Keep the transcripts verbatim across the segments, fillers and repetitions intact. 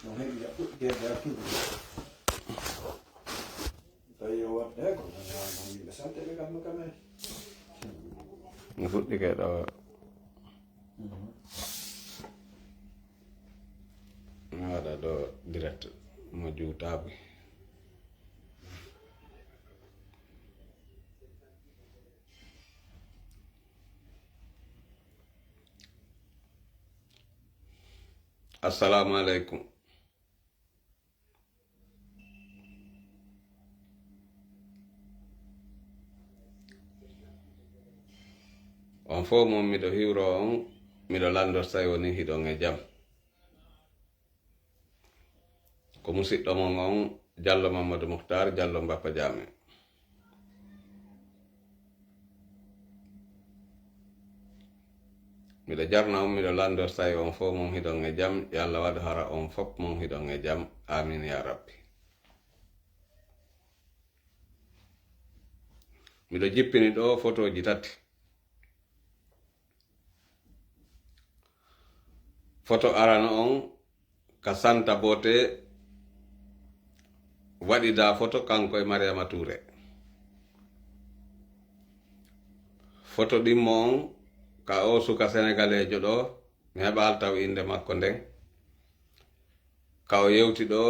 No heɓi ya fuɗɗi hedde hakkiiɓe. Tawi yo waɗde ko nanaa yimɓe salteɓe kam no kam en. Mi fuɗɗike ɗo. Mi waɗa ɗo direct mo juutaaɓe. Assalamu alaikum. On fof mon miɗo hiwro on, miɗo lanndo so tawi woni hiɗon e jam. Ko musiɗɗo mon on, Jallo Mamadou Mouhtar, Jallo Mbappa Jaame. Miɗo jarna on, miɗo lanndo so tawi on fof mon hiɗon e jam, yo Allah waɗu hara on fof mon hiɗon e jam. Amin ya Rabbi. Miɗo jippini ɗo fotooji tati. Foto arano on ka Santa Bote waɗida foto kanko e Mariama Touré. Foto ɗimmo on ka o suka senegaleejo ɗo, mi heɓaali taw innde makko nden. Ka o yewti ɗo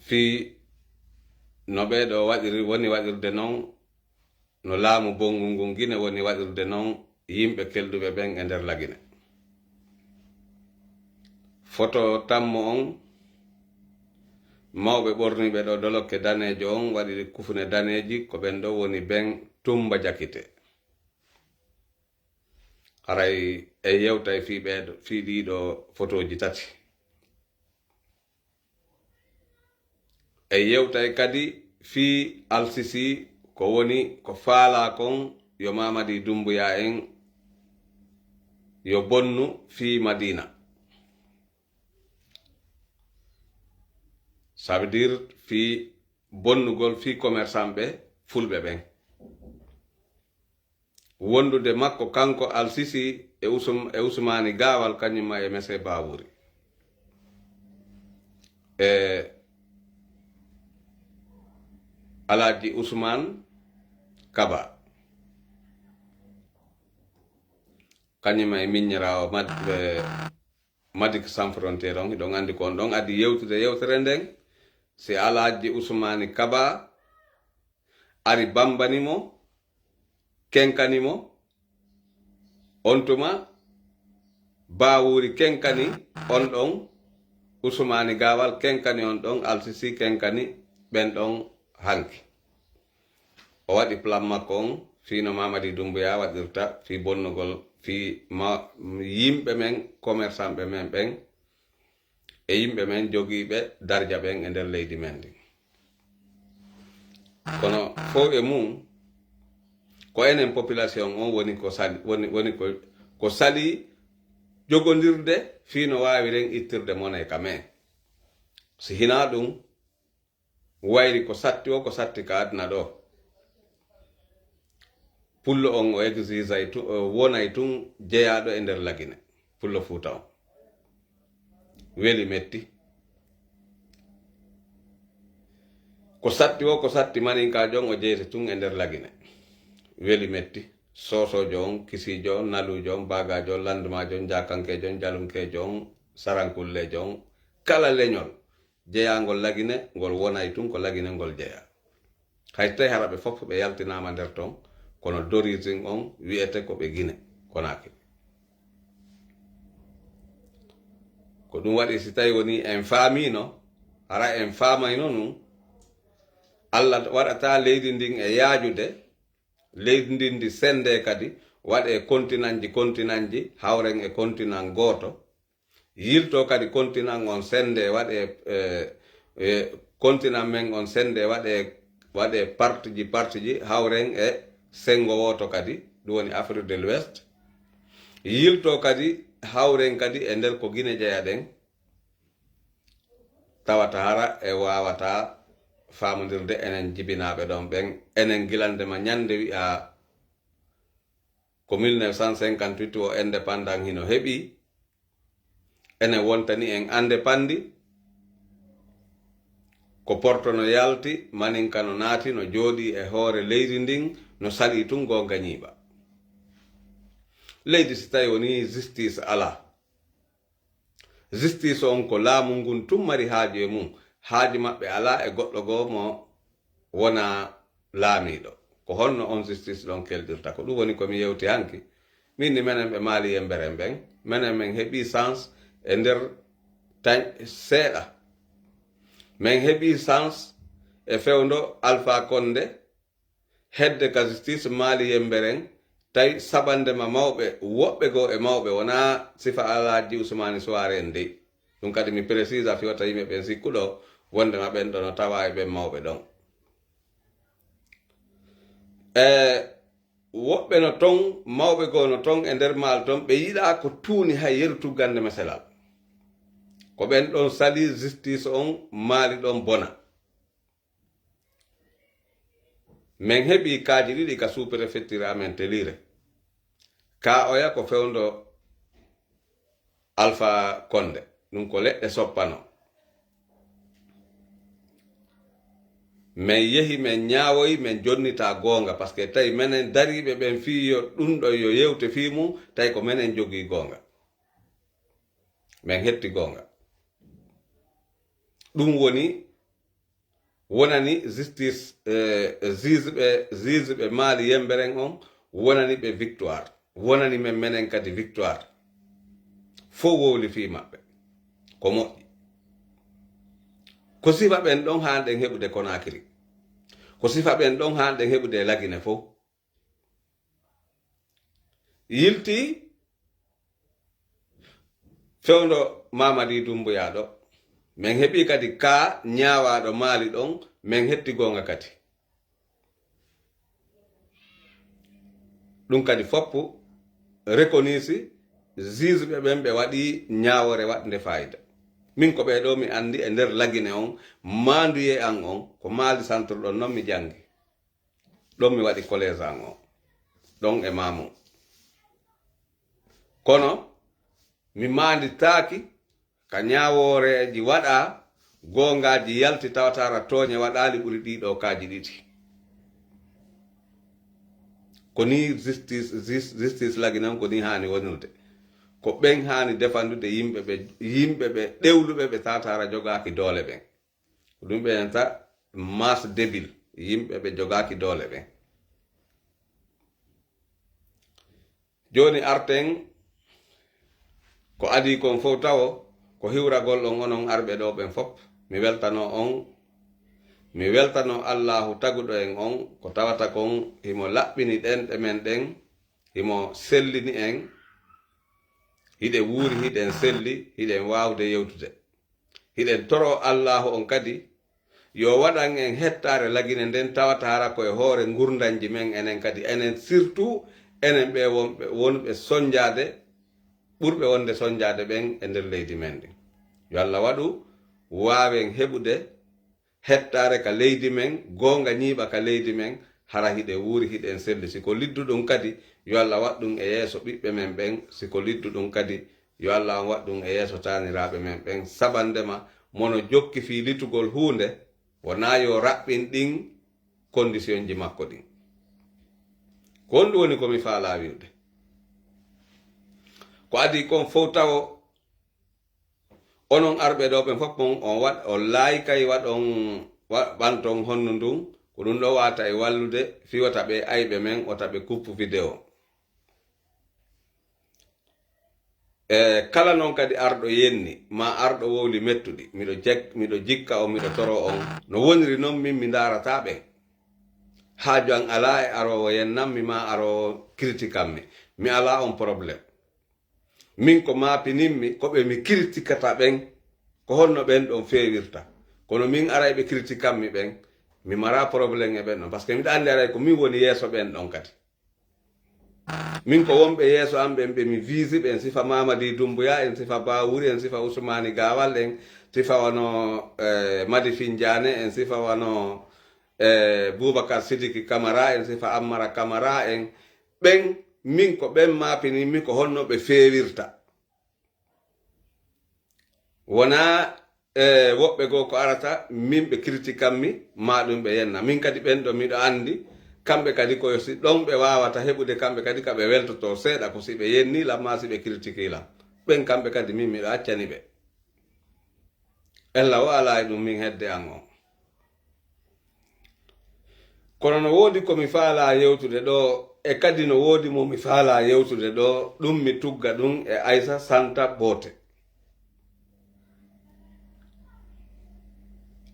fii no ɓee ɗo waɗiri, woni waɗirde non, no laamu bonngu ngun Gine woni waɗirde non yimɓe kelɗuɓe ɓen e nder Lagine. Foto tammo on, mawɓe ɓorniiɓe ɗo dolokke daneejo on, waɗi kufune daneeji, ko ɓen ɗo woni ben Tumba Jakite. Haray en yewtay fii ɓeeɗo, fii ɗiiɗo fotooji tati. En yewtay kadi fii Alsisi, ko woni ko faalaa kon yo Mamadi Dumbuya en yo bonnu fii Madina. Ça veut dire fii bonnugol fii commerçant ɓe fulɓe ɓen. Wondude makko kanko Alsisi e Usum-, e Usmaani Gaawal, kañum ma e Mese Baawuri. E Alaaji Usmaan Kaba. Kañum ma e miññiraawo maɓɓe Madik Sans Frontières on, hiɗon anndi ko on ɗon addi yewtude yewtere nden. Si Alaaji Usmaani Kaba ari bambani mo, kenkani mo, on tuma Baawuri kenkani on ɗon, Usmaani Gaawal kenkani on ɗon, Alsisi kenkani ɓen ɗon hanki. O waɗi plan makko on fii no Mamadi Dumbuya waɗirta fii bonnugol fii ma-, yimɓe men, commerçant ɓe men ɓen, e yimɓe men jogiiɓe darja ɓen e nder leydi men ndin. Kono fow e mum, ko enen population on woni ko sali, woni, woni ko, ko sali jogondirde fii no waawiren ittirde money ka men. Si hinaa ɗum, wayri ko satti o, ko satti ka aduna ɗo. Pullo on o exigay tu-, o wonay tun jeyaaɗo e nder Lagine. Pullo Fuuta on. Weli metti. Ko satti o, ko satti maninkaajo on o jeyete tun e nder Lagine. Weli metti. Soosoojo on, kisiijo on, naluujo on, baagaajo on, landumaajo on, jaakankeejo on, jalunkeejo on, sarankulleejo on, kala leñol jeyaangol Lagine, ngol wonay tun ko Lagine ngol jeyaa. Hay tawi hara ɓe fof ɓe yaltinaama nder ton, kono d'origine on wi'ete ko ɓe Gine Konakiri. Ko ɗum waɗi si tawi woni en faamiino, hara en faamayno nun, Allah waɗata leydi ndin e yaajude, leydi ndin ndi sende kadi, waɗe kontinanji, kontinanji, hawren e kontinan gooto, yilto kadi kontinan on sende waɗe, e, e, kontinan men on sende waɗe, waɗe partiji, partiji, hawren e sengo wooto kadi, ɗum woni Afrique de l'Ouest. Yilto kadi, hawren kadi e nder ko Gine jeyaɗen, tawata hara e wawata faamondirde enen jibinaaɓe ɗon ɓen, enen gilande ma ñande wi'a ko mille neuf cent cinquante-huit o indépendant hino heɓi, Ene wontani en annde panndi, ko Porto no yalti, Maninka no naati, no jooɗii e hoore leydi ndin, no salii tun goonga ñiiɓa. Leydi si tawi wonii justice alaa, justice on ko laamu ngun tun mari haaju e mun, haaju maɓɓe alaa e goɗɗo goo mo wonaa laamiiɗo. Ko honno on justice ɗon kelɗirta? Ko ɗum woni ko mi yewti hanki. Min ni menen ɓe Maali Yemberen ɓen, menen men heɓii chance e nder tañ seeɗa. Men heɓii chance e fewndo Alpha Condé hedde ka justice Maali Yemberen, tawi sabande ma mawɓe, woɓɓe goo e mawɓe, wonaa sifa Alhaji Usmani Suwaare en dey. Ɗum kadi mi précise a fiwata yimɓe ɓen sikkuɗo wondema ɓen ɗo no tawa e ɓen mawɓe ɗon. E woɓɓe no ton, mawɓe goo no ton e nder Maali ton, ɓe yiɗaa ko tuuni hay yeru tuggande meselal. Ko ɓen ɗon salii justice on Maali ɗon bona. Men heɓii kaaji ɗiɗi ka sous-préfecture amen Teliire. Ka oya ko fewndo Alpha Condé. Ɗum ko leɗɗe soppano. Men yehi, men ñaawoyi, men jonnitaa goonga, parce que tawi menen dariiɓe ɓen fii yo ɗum ɗo yo yewte fii mum, tawi ko menen jogii goonga. Men hetti goonga. Ɗum woni, wonani justice, eh, juge ɓe, juge ɓe Maali Yemberen on, wonani ɓe victoire. Wonani men menen kadi victoire. Fof wowli fii maɓɓe. Ko moƴƴi. Ko sifa ɓen ɗon haanɗen heɓude Conakry. Ko sifa ɓen ɗon haanɗen heɓude e Lagine fof. Yilti fewndo Mamadi Dumbuya ɗo. Men heɓii kadi ka ñaawaaɗo Maali ɗon, men hetti goonga kadi. Ɗum kadi foppu rekonisi juge ɓe ɓen ɓe waɗii ñaawoore waɗnde faayida. Min ko ɓee ɗoo mi anndi e nder Lagine on, maanduye an on, ko Maali Centre ɗon non mi janngi. Ɗon mi waɗi collège an on. Ɗon e Mamu. Kono mi maanditaaki ka ñaawooreeji waɗaa, goongaaji yalti tawataara tooñe waɗaali ɓuri ɗii ɗoo kaaji ɗiɗi. Ko nii justice, jus-, justice Lagine on ko nii haani wonirde. Ko ɓen haani defandude yimɓe ɓe, yimɓe ɓe ɗewluɓe ɓe tawataara jogaaki doole ɓen. Ko ɗum ɓe wiyata masse débile, yimɓe ɓe jogaaki doole ɓen. Jooni arten ko adii kon fof tawo ko hiwragol on onon arɓe ɗoo ɓen fof. Mi weltanoo on, mi weltanoo Allaahu taguɗo en on ko tawata kon himo laɓɓini ɗenɗe men ɗen, himo sellini en, hiɗen wuuri, hiɗen selli, hiɗen waawde yewtude. Hiɗen toroo Allaahu on kadi yo waɗan en hettaare Lagine nden tawata hara ko e hoore ngurndanji men enen kadi, enen surtout enen ɓe wonɓe, wonɓe sonjaade, ɓurɓe wonde sonjaade ɓen e nder leydi men ndin. Yo Allah waɗu waawen heɓude hettaare ka leydi men, goonga ñiiɓa ka leydi men, hara hiɗen wuuri, hiɗen selli. Si ko lidduɗum kadi, yo Allah waɗ ɗum e yeeso ɓiɓɓe men ɓen. Si ko lidduɗum kadi, yo Allah on waɗ ɗum e yeeso taaniraaɓe men ɓen. Sabandema, mono jokki fii litugol huunde, wonaa yo raɓɓin ɗin kondisionji makko ɗin. Ko honɗum woni ko mi faalaa wi'ude? Ko adii kon fow tawo, onon arɓe ɗoo ɓen fof mon, on waɗ, on laayikay waɗon, wa-, ɓanton honno ndun, ko ɗum ɗoo wata e wallude, fii wata ɓe ayɓe men, wata ɓe kuppu video. E kala non kadi arɗo yenni, maa arɗo wowli mettuɗi, miɗo jeg-, miɗo jikka on, miɗo toro on. No woniri non min mi ndaarataa ɓen. Haaju an alaa e aroowo yennammi, maa aroowo critiquammi. Mi alaa on problème. Min ko maapininmi, ko ɓe mi critiquata ɓen, ko honno ɓen ɗon feewirta. Kono min aray ɓe critiquammi ɓen, mi mara problème e ɓen ɗon. Parce que miɗa anndi aray ko min woni yeeso ɓen ɗon kadi. Min ko wonɓe yeeso am ɓen, ɓe mi visi ɓen, sifa Mamadi Dumbuya en, sifa Bawuri en, sifa Usmani Gawal en, sifa wano, eh, Madi Finjane en, sifa wano, eh, Boubacar Sidiki Camara en, sifa Ammara Camara en. Ɓen, min ko ɓen maapininmi ko honno ɓe feewirta. Wonaa e woɓɓe goo ko arata, min ɓe critiquammi, maa ɗum ɓe yenna. Min kadi ɓen ɗo miɗo anndi, kamɓe kadi ko si ɗon ɓe waawata heɓude, kamɓe kadi ka ɓe weltoto seeɗa ko si ɓe yenni lan maa si ɓe critiquii lan. Ɓen kamɓe kadi min miɗo accani ɓe. Ella o alaa e ɗum min hedde an on. Kono no woodi ko mi faalaa yewtude ɗoo, e kadi no woodi mo mi faalaa yewtude ɗoo, ɗum mi tugga ɗum e Aysa Santa Boote.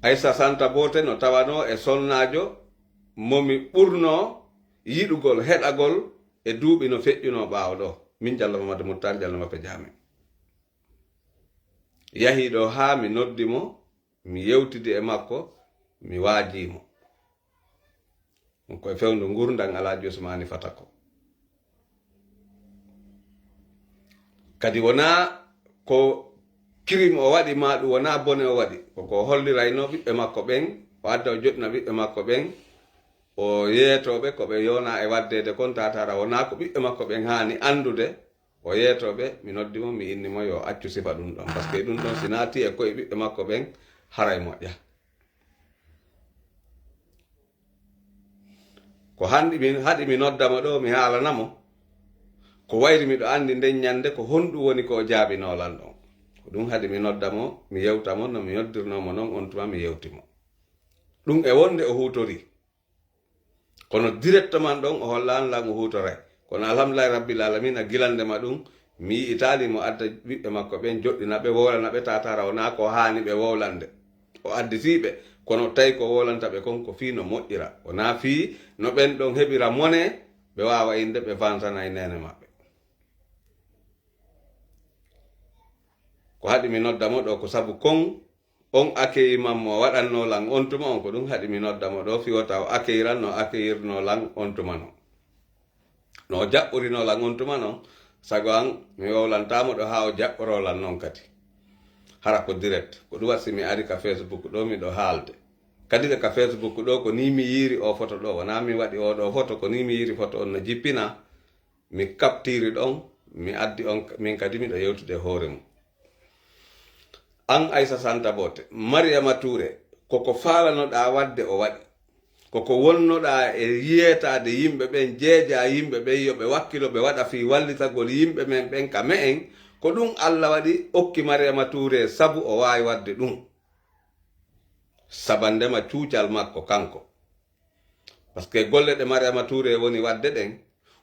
Aysa Santa Boote no tawanoo e sonnaajo mo mi ɓurnoo yiɗugol, heɗagol e duuɓi no feƴƴunoo ɓaawo ɗoo. Min Jallo Mamadu Muttar Jallo Mbappe Jaame. Yahii ɗoo haa mi noddi mo, mi yewtidi e makko, mi waajii mo. Ɗum ko e fewndo ngurndan Alaaji Usmaani Fata ko. Kadi wonaa ko crime o waɗi, maa ɗum wonaa bone o waɗi. Ko ko o hollirayno ɓiɓɓe makko ɓen, o adda o joɗɗina ɓiɓɓe makko ɓen, o yeetoo ɓe ko ɓe yonaa e waɗdeede kon, taataara wonaa ko ɓiɓɓe makko ɓen haani anndude. O yeetoo ɓe, mi noddi mo, mi inni mo yo accu sifa ɗum ɗon. Parce que ɗum ɗon si naati e koye ɓiɓɓe makko ɓen, haray moƴƴa. Ko hanɗi min, haɗi mi nodda mo ɗoo, mi haalana mo. Ko wayri miɗo anndi nden ñannde ko honɗum woni ko o jaabinoo lan ɗon. Ko ɗum haɗi mi nodda mo, mi yewta mo, no mi noddirnoo mo non, on tuma mi yewti mo. Ɗum e wonde o huutorii. Kono directement ɗon o hollaano lan o huutoray. Kono alhamdulillahi rabbil alamina, gilande ma ɗum, mi yi'itaali mo adda ɓiɓɓe makko ɓen, joɗɗina ɓe, wowlana ɓe, taataara wonaa ko haani ɓe wowlande. O additii ɓe, kono tawi ko wowlanta ɓe kon ko fii no moƴƴira. Wonaa fii no ɓen ɗon heɓira mone, ɓe waawa innde ɓe vantana e neene maɓɓe. Ko haɗi mi nodda mo ɗoo ko sabu kon, on accueil man mo waɗannoo lan on tuma on, ko ɗum haɗi mi nodda mo ɗoo, fii wota o accueilliran no accueillirnoo lan on tuma non. No o jaɓɓorinoo lan on tuma non, sago an mi wowlantaa mo ɗoo haa o jaɓɓoroo lan non kadi. Hara ko direct. Ko ɗum waɗi si mi ari ka Facebook ɗoo miɗo haalde. Kadi ka Facebook ɗoo ko nii mi yiiri oo foto ɗoo, wonaa mi waɗi oo ɗoo foto, ko nii mi yiiri foto on no jippina. Mi captiri ɗon, mi addi on, min kadi miɗo yewtude hoore mum. An Aysa Santa Boote, Mariyama Tuure, koko faalanoɗaa waɗde o waɗi. Koko wonnoɗaa e yeetaade yimɓe ɓen, jeejaa yimɓe ɓen, yo ɓe wakkilo, ɓe waɗa fii wallitagol yimɓe men ɓen ka me'en, ko ɗum Alla waɗi okki Mariyama Tuure sabu o waawi waɗde ɗum. Sabandema cuucal makko kanko. Parce que golle ɗe Mariyama Tuure woni waɗde ɗen,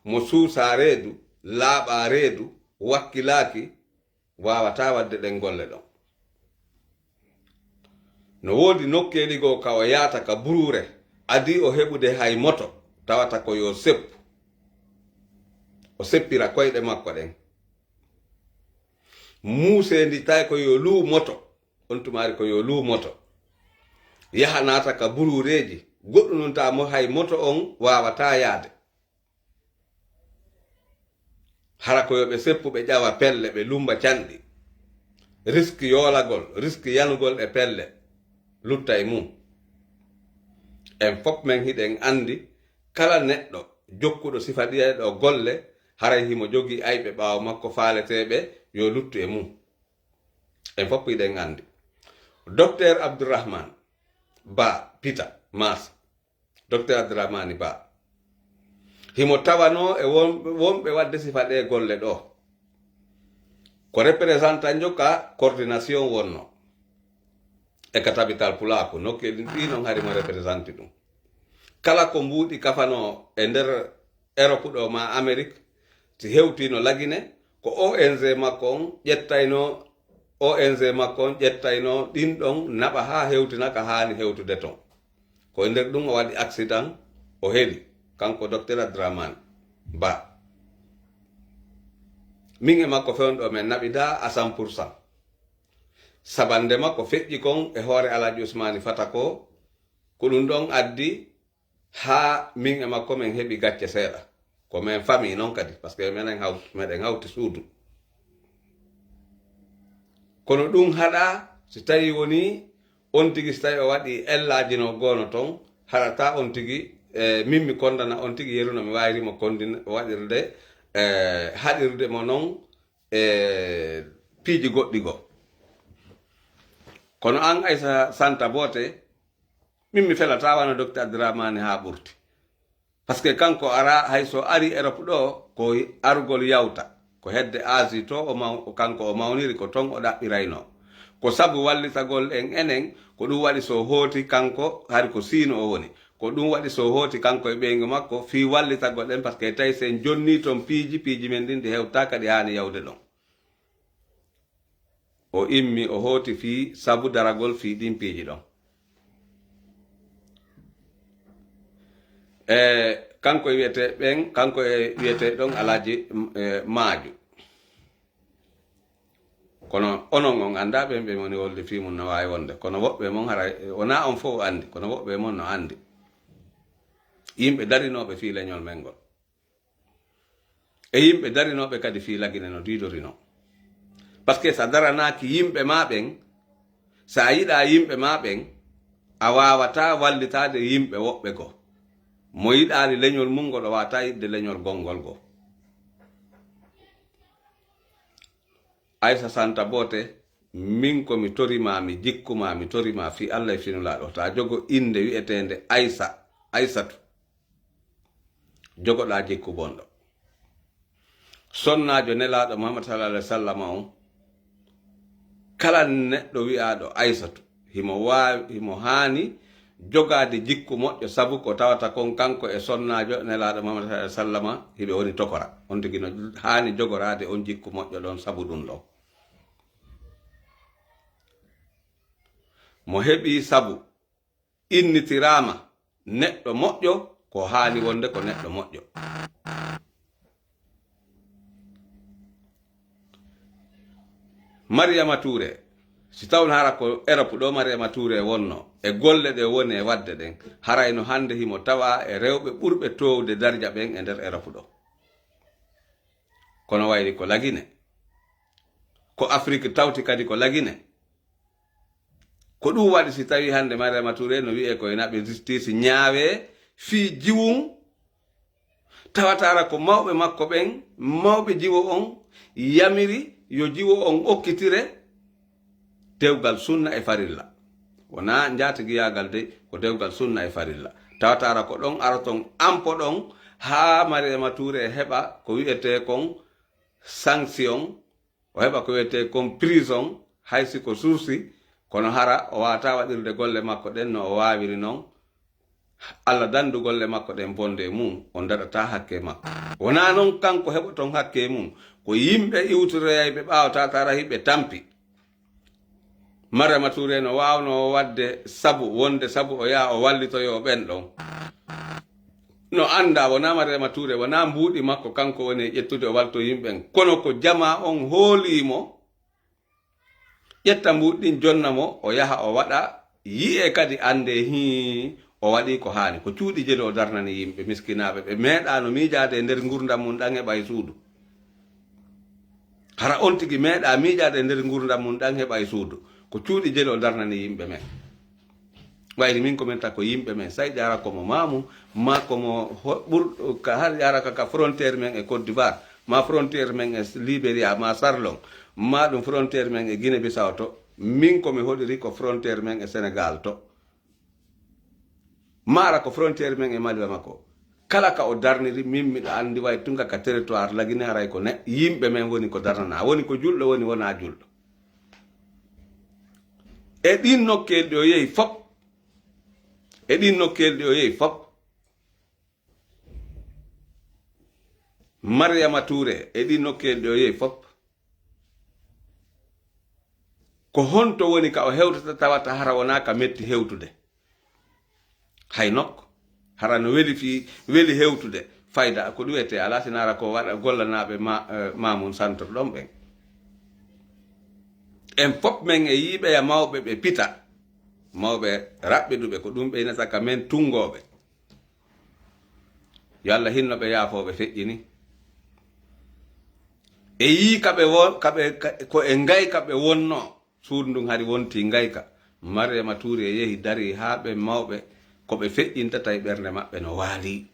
mo suusaa reedu, laaɓaa reedu, wakkilaaki, waawataa waɗde ɗen golle ɗon. No woodi nokkeeli goo ka o yaata ka buruure, adii o heɓude hay moto, tawata ko yo seppu. O seppira koyɗe makko ɗen. Muuseendi tawi ko yo luu moto, on tumaari ko yo luu moto. Yaha naata ka buruureeji, goɗɗununtaa mo hay moto on waawataa yaade. Hara ko yo ɓe seppu, ɓe ƴawa pelle, ɓe lumba canɗi. Riski yoolagol, riski yanugol e pelle, lutta e mum. En fof men hiɗen anndi, kala neɗɗo jokkuɗo sifa ɗiye ɗo golle, haray himo jogii ayɓe ɓaawo makko faaleteeɓe, yo luttu e mum. En fof hiɗen anndi. Docteur Abdourahmane Ba Pita Maas, Docteur Abdourahmane Ba, himo tawanoo e won-, wonɓe waɗde sifa ɗee golle ɗoo. Ko représentant jo ka coordination wonno e ka tabital pulaaku, nokkeeli ɗi non hari mo représenté ɗum. Kala ko mbuuɗi kafanoo e nder Europe ɗo ma Amérique, si hewtiino Lagine, ko O N G makko on ƴettayno, O N G makko on ƴettayno ɗin ɗon naɓa haa hewtina ka haani hewtude ton. Ko e nder ɗum o waɗi accident, o heli, kanko Docteur Abdourahmane Ba. Min e makko fewndo men naɓidaa à cent pour cent. Sabande makko feƴƴi kon e hoore Alhaji Usmani Fata ko, ko ɗum ɗon addi haa min e makko men heɓi gacce seeɗa. Ko men famille non kadi, parce que menen hawt-, meɗen hawti suudu. Kono ɗum haɗa, si tawi woni on tigi, si tawi o waɗi ellaaji no goono ton, haɗata on tigi, e, min mi kondana on tigi yeru no mi waawiri mo kondin-, waɗirde, e, haɗirde mo non, e, piiji goɗɗi goo. Kono an Aysa Santa Boote, min mi felataa wano Docteur Abdourahmane haa ɓurti. Parce que kanko ara, hay so ari Europe ɗo, ko arugol yawta. Ko hedde Asie to o maw-, kanko o mawniri, ko ton o ɗaɓɓiraynoo. Ko sabu wallitagol en enen, ko ɗum waɗi so hooti kanko, hari ko Siin o woni. Ko ɗum waɗi so hooti kanko e ɓeyngu makko fii wallitagol en, parce que tawi so en jonnii ton piiji, piiji men ɗin ɗi hewtaaka ɗi haani yawde ɗon. O immi, o hooti fii sabu daragol fii ɗin piiji ɗon. E kanko e wiyetee ɓen, kanko e wiyetee ɗon Alaaji, e, Maaju. Kono onon on anndaa ɓen ɓe woni wolde fii mun no waawi wonde. Kono woɓɓe mon hara, wonaa on fof anndi, kono woɓɓe mon no anndi. Yimɓe darinooɓe fii leñol men ngol. E yimɓe darinooɓe kadi fii Lagine no diidorinoo. Parce que so a daranaaki yimɓe maa ɓen, so a yiɗaa yimɓe maa ɓen, a waawataa wallitaade yimɓe woɓɓe goo. Mo yiɗaali leñol mum ngol, o waawataa yiɗde leñol gonngol goo. Aysa Santa Boote, min ko mi tori maa, mi jikku maa, mi tori maa fii Alla e fii Nulaaɗo, taa jogo innde wi'eteende Aysa, Aysatu. Jogoɗaa jikku bonɗo. Sonnaajo Nelaaɗo Muhammad sallallaahu alayhi wa sallam on, kala neɗɗo wi'aaɗo Aysatu, himo waawi, himo haani jogaade jikku moƴƴo, sabu ko tawata kon kanko e sonnaajo Nelaaɗo Muhammad sallallaahu alayhi wa sallam hiɓe woni tokora. On tigi no haani jogoraade on jikku moƴƴo ɗon sabu ɗum ɗon. Mo heɓi sabu innitiraama neɗɗo moƴƴo, ko haani wonde ko neɗɗo moƴƴo. Mariyama Tuure, si tawno hara ko Europe ɗo Mariyama Tuure wonno, e golle ɗe woni e waɗde ɗen, haray no hannde himo tawa e rewɓe ɓurɓe toowde darja ɓen e nder Europe ɗo. Kono wayri ko Lagine. Ko Afrik tawti kadi ko Lagine. Ko ɗum waɗi si tawii hannde Mariyama Tuure no wi'ee ko e naɓe justice ñaawee fii jiwun, tawata hara ko mawɓe makko ɓen, mawɓe jiwo on, yamiri yo jiwo on okkitire dewgal sunna e farilla. Wonaa njaatigiyaagal dey, ko dewgal sunna e farilla. Tawata hara ko ɗon aroton ampo ɗon haa Mariyama Tuure heɓa ko wi'etee kon sanction, o heɓa ko wiyetee kon prison, hay si ko sursi, kono hara o waawataa waɗirde golle makko ɗen no o waawiri non. Alla dandu golle makko ɗen bonde mum, on daɗataa hakke makko. Wonaa non kanko heɓoton hakke mum, ko yimɓe iwtoroyayɓe ɓaawo tatara hiɓe tampi. Mariyama Tuure no waawnoo waɗde sabu, wonde sabu o yaha o wallitoyoo ɓen ɗon. No anndaa, wonaa Mariyama Tuure, wonaa mbuuɗi makko kanko woni e ƴettude o wallitoyoo yimɓe ɓen. Kono ko jamaa on hoolii mo, ƴetta mbuuɗi ɗin jonna mo, o yaha o waɗa, yi'ee kadi anndee hii o waɗii ko haani. Ko cuuɗi jelu o darnani yimɓe miskinaaɓe, ɓe meeɗaano miijaade e nder ngurndan mum ɗan heɓa e suudu. Hara on tigi meeɗaa miijaade e nder ngurndan mum ɗan heɓa e suudu. Ko cuuɗi jelu o darnani yimɓe men. Wayri min ko min ta ko yimɓe men. Say ƴaara ko mo maamu, maa ko mo ho-, ɓur-, ka har ƴaara ka, ka frontière men e Côte d'Ivoire, maa frontière men e Libéria, maa Sarlon, maa ɗum frontière men e Guinée Bissau to. Min ko mi hoɗiri ko frontière men e Sénégal to. Maara ko frontière men e Mali Bamako. Kala ka o darniri, min miɗo anndi way tunga ka territoire Lagine haray ko ne, yimɓe men woni ko darnanaa. Woni ko julɗo, woni wonaa julɗo. E ɗin nokkeeli ɗi o yehi fop, e ɗin nokkeeli ɗi o yehi fop, Mariyama Tuure, e ɗin nokkeeli ɗi o yehi fop, ko honto woni ka o hewtata tawata hara wonaa ka metti hewtude? Hay nokko. Hara no weli fii, weli hewtude. Fayda, ko ɗum wiyetee alaa, si naara ko waɗa gollanaaɓe ma-, eh, Mamoun Centre ɗon ɓen. En fop men e yiiɓe ya mawɓe ɓe pita. Mawɓe raɓɓiɗuɓe, ko ɗum ɓeynata ka men tunngooɓe. Yo Alla hinno ɓe, yaafoo ɓe feƴƴini. E yii ka ɓe wo-, ka ɓe, ka, ko e ngayka ɓe wonnoo. Suudu ndun hari wontii ngayka. Mariyama Tuure yehi darii haa ɓen mawɓe, ko ɓe feƴƴintata e ɓernde maɓɓe no waalii.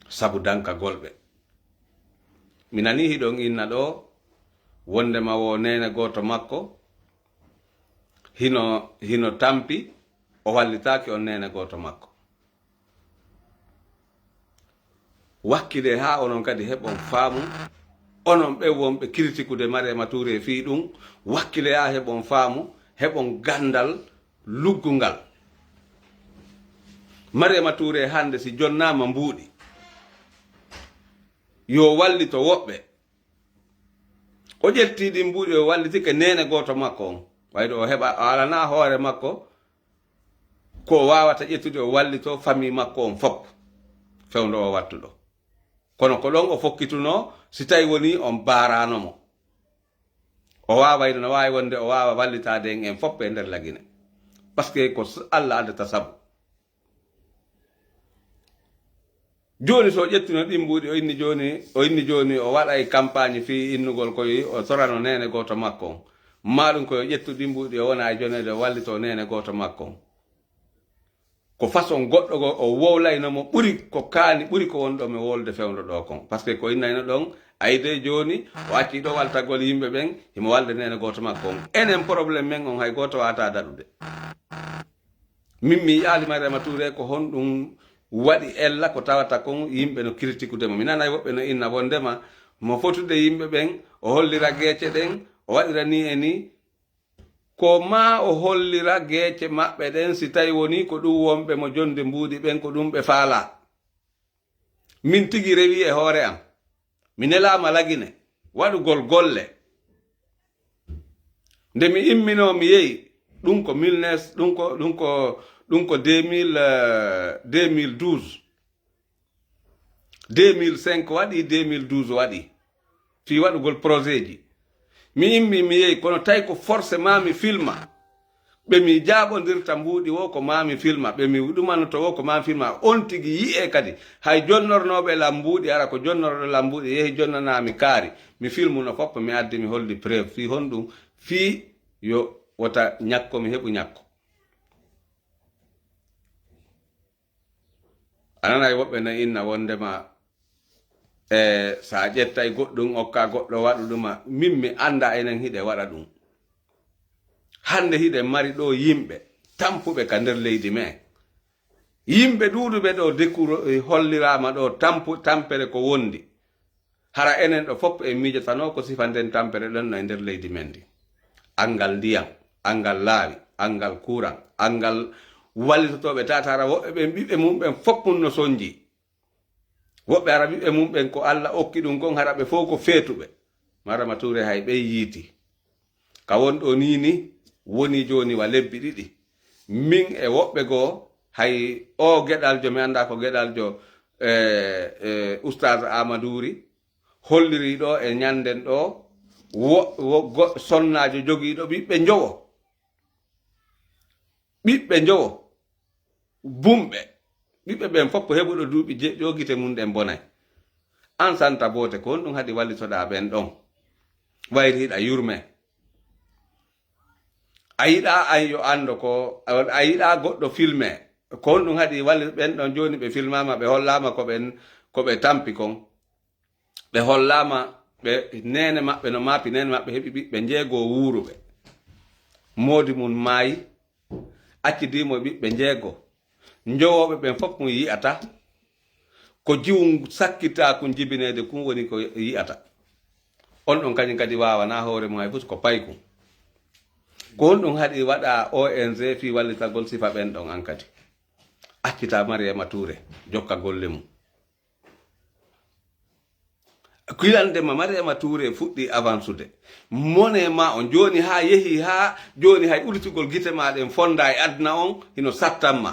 Sabu dankagol ɓe. Mi nanii hiɗon inna ɗoo, wondema wo neene gooto makko, hino, hino tampi, o wallitaaki on neene gooto makko. Wakkile haa onon kadi heɓon faamu, onon ɓe wonɓe kiritikude Mariama Touré fii ɗum, wakkile haa heɓon faamu, heɓon ganndal luggungal. Mariama Touré hannde si jonnaama mbuuɗi, yo wallito woɓɓe. O ƴetti ɗin mbuuɗi, o wallitike neene gooto makko on. Wayde o heɓa, o alanaa hoore makko ko o waawata ƴettude o wallito famii makko on fop, fewndo o wattuɗo. Kono ko ɗon o fokkitunoo, si tawi wonii on baaraano mo. O waawayno, no waawi wonde o waawa wallitaade en, en fop e nder Lagine. Parce que ko s-, Alla addata sabu. Jooni, so o ƴettino ɗin mbuuɗi, o inni jooni, o inni jooni, o waɗay campagne fii innugol ko yo o torano neene gooto makko on. Maa ɗum ko yo ƴettu ɗin mbuuɗi, o wona e joneede, o wallito neene gooto makko on. Ko façon goɗɗo go o wowlayno mo ɓuri ko kaani, ɓuri ko wonɗo mi wolde fewndo ɗo kon. Parce que ko innayno ɗon, ayde jooni, o acci ɗo waltagol yimɓe ɓen, himo walde neene gooto makko on. Enen problème men on hay gooto waata daɗude. Min mi yi'aali Mariama Touré ko honɗum waɗi ella ko tawata kon yimɓe no kiritikude mo. Mi nanay woɓɓe no inna wondema mo fotude yimɓe ɓen, o hollira geece ɗen, o waɗira ni e ni. Ko maa o hollira geece maɓɓe ɗen si tawi wonii ko ɗum wonɓe mo jonde mbuuɗi ɓen ko ɗum ɓe faalaa. Min tigi rewii e hoore am. Mi nelaama Lagine waɗugol golle. Nde mi imminoo mi yehi, ɗum ko mille neuf, ɗum ko, ɗum ko, ɗum ko deux mille, euh, deux mille douze. Deux mille cinq waɗi, deux mille douze waɗi. Fii waɗugol projet ji. Mi immi mi yehi, kono tawi ko forcément mi filma. Ɓe mi jaaɓondirta mbuuɗi wo ko maa mi filma, ɓe mi ɗumanoto wo ko maa mi filma. On tigi yi'e kadi, hay jonnornooɓe lam mbuuɗi, ara ko jonnorɗo lam mbuuɗi, yehi jonnanaa mi kaari. Mi filmuno fof, mi addi mi holli preuve. Fii honɗum? Fii yo wota ñakko mi heɓu ñakko. A nanay woɓɓe na inna wondema, e, sa ƴettay goɗɗum okka goɗɗo waɗu ɗuma, min mi anda enen hiɗe waɗa ɗum. Hande hiɗe mari ɗo yimɓe tampuɓe ka nder leydi men. Yimɓe ɗuuɗuɓe ɗo dekuro, e, hollirama ɗo tampu-, tampere ko wondi. Hara enen ɗo fof en miijatano ko sifa nden tampere ɗon no e nder leydi men ndi. Anngal ndiyam, anngal laawi, anngal kuuran, anngal wallitotooɓe tata, hara woɓɓe ɓen ɓiɓɓe mum ɓen fof mum no sonji. Woɓɓe hara ɓiɓɓe mum ɓen ko Alla okki ɗum kon, hara ɓe fof ko feetuɓe. Marama Touré hay ɓey yiiti. Ka won ɗo ni ni woni jooni wa lebbi ɗiɗi. Min e woɓɓe goo, hay o geɗaljo, mi anndaa ko geɗaljo, e, e, Oustaz Amadou Ry holliri ɗo e ñannden ɗo, wo, wo, go, sonnaajo jogiiɗo ɓiɓɓe njowo. Ɓiɓɓe njowo. Bumɓe. Ɓiɓɓe ɓen fof ko heɓuɗo duuɓi je-, ƴoogite mum ɗen bonay. An Santa Boote, ko honɗum haɗi wallitoɗaa ɓen ɗon? Wayri hiɗa yurme. A yiɗaa an yo anndo ko, a yiɗaa goɗɗo filme. Ko honɗum haɗi walli ɓen ɗon jooni ɓe filmaama, ɓe hollaama ko ɓen, ko ɓe tampi kon? Ɓe hollaama, ɓe neene maɓɓe no maapi, neene maɓɓe heɓi ɓiɓɓe njeego wuuruɓe. Moodi mum maayi, accidii mo e ɓiɓɓe njeego. Njowooɓe ɓen fof mum yi'ata. Ko jiwu sakkitaa kun jibineede kun woni ko yi'ata. On ɗon kañum kadi waawanaa hoore mum hay fus ko paykun. Ko honɗum haɗi waɗa O N G fii wallitagol sifa ɓen ɗon an kadi? Accitaa Mariama Touré jokka golle mum. Kilande ma Mariama Touré fuɗɗi avansude. Mone ma on jooni haa yehi haa jooni hay ɓurtugol gite ma ɗen fonda e aduna on hino sattan ma.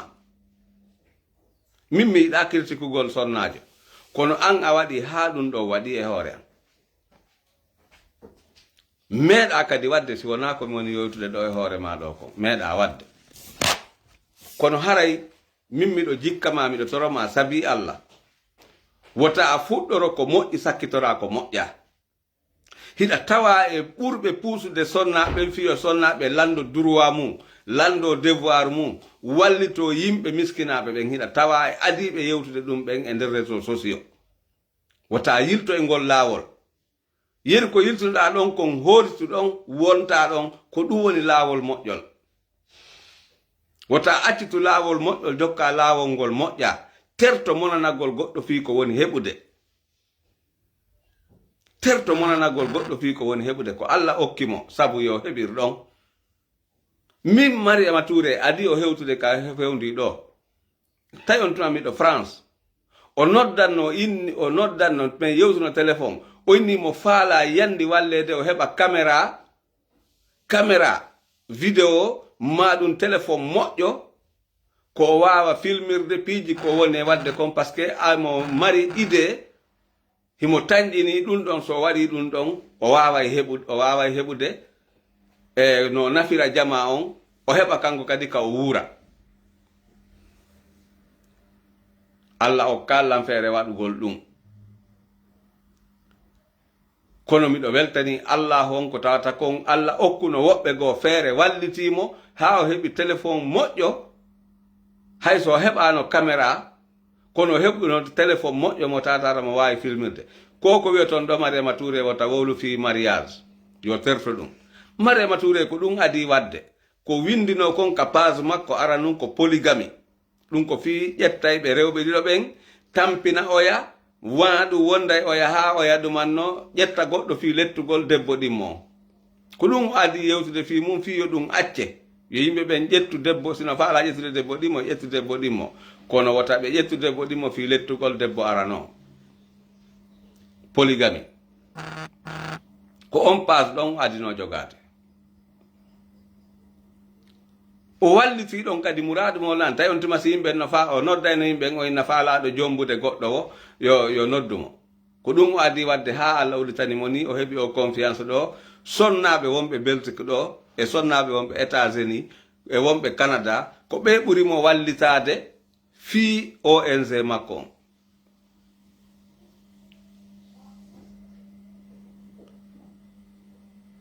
Min mi yiɗaa kirtikugol sonnaajo. Kono an a waɗi haa ɗum ɗo waɗi e hoore an. Meeɗaa kadi waɗde si wonaa ko mi woni yoytude ɗo e hoore ma ɗo ko. Meeɗaa waɗde. Kono haray min miɗo jikka ma, miɗo toro ma sabi Alla. Wota a fuɗɗoro ko moƴƴi, sakkitoraa ko moƴƴaa. Hiɗa tawa e ɓurɓe puusude sonnaaɓe ɓen, fiyo sonnaaɓe lanndo droit mum, lanndo devoir mum, wallito yimɓe miskinaaɓe ɓen. Hiɗa tawa e adiiɓe yewtude ɗum ɓen e nder réseaux sociaux. Wota yilto e ngol laawol. Yeru ko yiltunoɗaa ɗon kon, hooritu ɗon, wontaa ɗon, ko ɗum woni laawol moƴƴol. Wota accitu laawol moƴƴol, jokka laawol ngol moƴƴa. Terto monanagol goɗɗo fii ko woni heɓude. Terto monanagol goɗɗo fii ko woni heɓude, ko Alla okki mo, sabu yo heɓir ɗon. Min Mariama Touré, adii o hewtude ka fewndi ɗo. Tawi on tuma miɗo France. O noddanno, inni, o noddanno, min yewtuno téléphone. O inni mo faala yandi walleede, o heɓa caméra, caméra vidéo, ma ɗum téléphone moƴƴo, ko o waawa filmirde piiji ko woni e waɗde kon, parce que amo mari idée, himo tanƴini ɗum ɗon, so o waɗi ɗum ɗon, o waaway heɓu-, o waaway heɓude, e no nafira jama on, o heɓa kanko kadi ka o wuura. Alla okka lan feere waɗugol ɗum. Kono miɗo weltani Allaahu on ko tawata kon Alla okkuno woɓɓe goo feere, wallitii mo haa o heɓi téléphone moƴƴo. Hay so o heɓaano caméra, kono o heɓuno téléphone moƴƴo mo tawata mo waawi filmirde. Ko ko wi'oton ɗo Mariama Touré wota wowlu fii mariage, yo terto ɗum. Mariama Touré ko ɗum adii waɗde. Ko winndinoo kon ka page makko aranun ko polygamie. Ɗum ko fii ƴettayɓe rewɓe ɗiɗo ɓen, tampina oya, wona ɗum wonday oya haa oya ɗumanno ƴetta goɗɗo fii lettugol debbo ɗimmo. Ko ɗum o adii yewtude fii mum, fii yo ɗum acce. Yo yimɓe ɓen ƴettu debbo, sino faalaa ƴettude debbo ɗimmo, ƴettu debbo ɗimmo. Kono wota ɓe ƴettu debbo ɗimmo fii lettugol debbo arano. Polygamie. Ko on page ɗon o adinoo jogaade. O wallitii ɗon kadi muraadu mo lan. Tawi on tuma si yimɓe no fa-, o noddayno yimɓe, o inna faalaaɗo jombude goɗɗo o, yo, yo noddu mo. Ko ɗum o adii waɗde haa Alla udditani mo ni, o heɓi o confiance ɗo. Sonnaaɓe wonɓe Belgique ɗo, e sonnaaɓe wonɓe États-Unis, e wonɓe Canada, ko ɓe ɓuri mo wallitaade fii O N G makko on.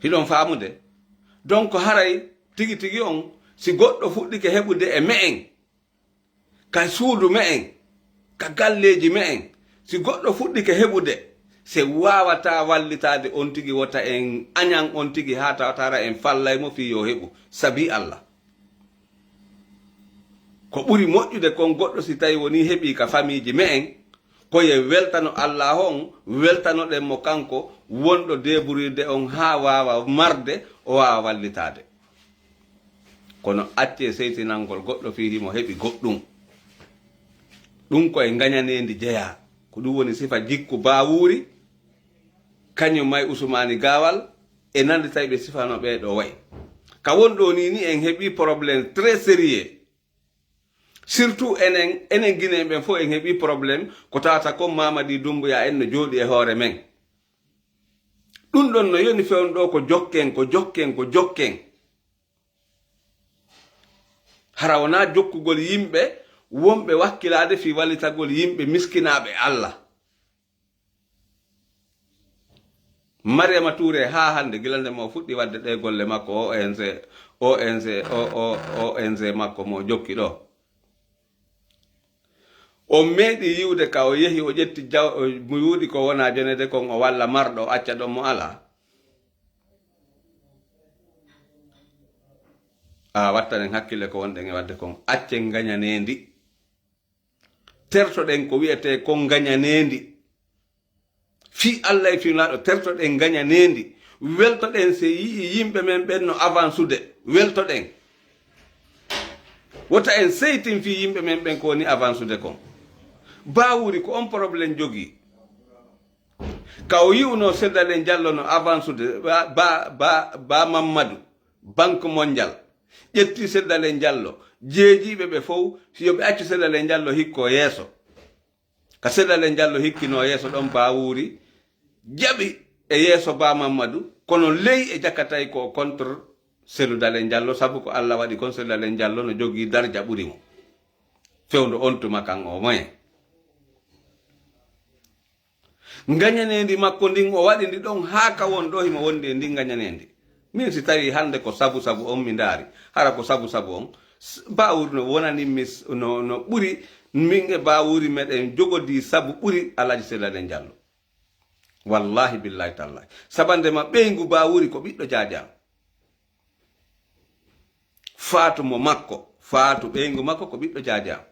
Hiɗon faamude? Donc, haray tigi tigi on, si goɗɗo fuɗɗike heɓude e me'en, ka suudu me'en, ka galleeji me'en, si goɗɗo fuɗɗike heɓude, se waawataa wallitaade on tigi, wota en añan on tigi haa tawata hara en fallay mo fii yo heɓu, sabi Alla. Ko ɓuri moƴƴude kon goɗɗo si tawi wonii heɓii ka famiiji me'en, ko ye weltano Allaahu on, weltanoɗen mo kanko wonɗo deeburirde on haa waawa marde, o waawa wallitaade. Kono accee seytinangol goɗɗo fii himo heɓi goɗɗum. Ɗum ko e ngañaneendi jeyaa. Ko ɗum woni sifa jikku Baawuuri, kañum may Usumaani Gaawal, e nandi tawi ɓe sifano ɓee ɗoo wayi. Ka won ɗoo nii ni en heɓii problème très sérieux. Surtout enen, enen Guinéen ɓen fof en heɓii problème ko tawata kon Mamadi Doumbouya en no jooɗi e hoore men. Ɗum ɗon no yoni fewndo ɗoo ko jokken, ko jokken, ko jokken. Hara wonaa jokkugol yimɓe wonɓe wakkilaade fii wallitagol yimɓe miskinaaɓe Alla. Mariama Touré haa hannde, gila nde mo fuɗɗi waɗde ɗee golle makko, O N G, O N G, O, O, O N G makko mo jokki ɗo. On meeɗi yi'ude ka o yehi, o ƴetti jaw-, o, mo yuuɗi ko wona jonede kon, o walla marɗo, o acca ɗon mo alaa? A wattanen hakkille ko wonɗen e waɗde kon. Accen ngañaneendi. Tertoɗen ko wi'etee kon ngañaneendi. Fii Alla e fii Nulaaɗo, tertoɗen ngañaneendi. Weltoɗen si yi'ii yimɓe men ɓen no avansude. Weltoɗen. Wota en seytin fii yimɓe men ɓen ko woni avansude kon. Baawuri ko on problème jogii. Ka o yi'unoo Seydou Dalein Diallo no avansude, ba, ba, ba, ba Mamadou, Banque Mondiale, ƴetti Seydou Dalein Diallo, jeejiiɓe ɓe fow, si yo ɓe accu Seydou Dalein Diallo hikko yeeso. Ka Seydou Dalein Diallo hikkinoo yeeso ɗon, Baawuri jaɓi e yeeso Ba Mamadou, kono ley e jakatay ko contre Seydou Dalein Diallo, sabu ko Alla waɗi kon, Seydou Dalein Diallo no jogii darja ɓuri mo. Fewndo on tuma kan o moyen. Ngañaneendi makko ndin, o waɗi ndi ɗon haa ka won ɗo himo wondi e ndin ngañaneendi. Min si tawi hannde ko sabu sabu on mi ndaari, hara ko sabu sabu on, s-, Baawuri no wonani mi s-, no, no ɓuri, min e Baawuri meɗen jogodii sabu ɓuri Alhaji Seydou Dalein Diallo. Wallahi billahi tallahi. Sabande ma ɓeyngu Baawuri ko ɓiɗɗo Jaaja. Faatu mo makko, Faatu ɓeyngu makko ko ɓiɗɗo Jaaja.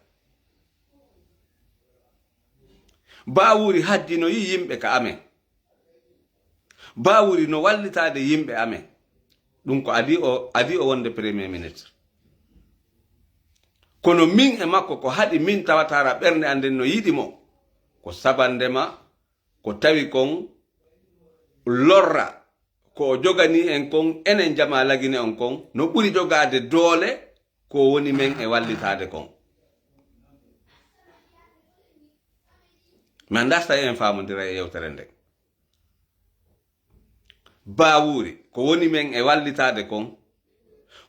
Baawuri hajjinoyi yimɓe ka amen. Baawuri no wallitaade yimɓe amen. Ɗum ko adii o, adii o wonde Premier Ministre. Kono min e makko ko haɗi min tawata hara ɓernde an nden no yiɗi mo. Ko sabande ma, ko tawi kon lorra ko o joganii en kon, enen jamaa Lagine on kon, no ɓuri jogaade doole ko woni men e wallitaade kon. Mi anndaa so tawi en faamondira e yewtere nden. Baawuri, ko woni men e wallitaade kon,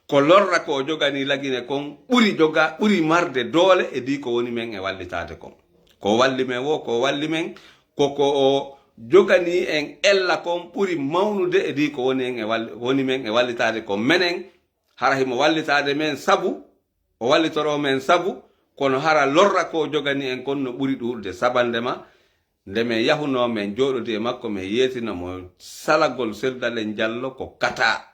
ko lorra ko o joganii Lagine kon ɓuri joga, ɓuri marde doole e dii ko woni men e wallitaade kon. Ko o walli men woo, ko o walli men, ko ko o joganii en ella kon ɓuri mawnude e dii ko woni en e wall-, woni men e wallitaade kon. Menen, hara himo wallitaade men sabu, o wallitoroo men sabu, kono hara lorra ko o joganii en kon no ɓuri ɗuuɗude. Sabande ma, nde men yahunoo, men jooɗodii e makko, men yeetino mo salagol Sel Dalen Jallo ko kataa.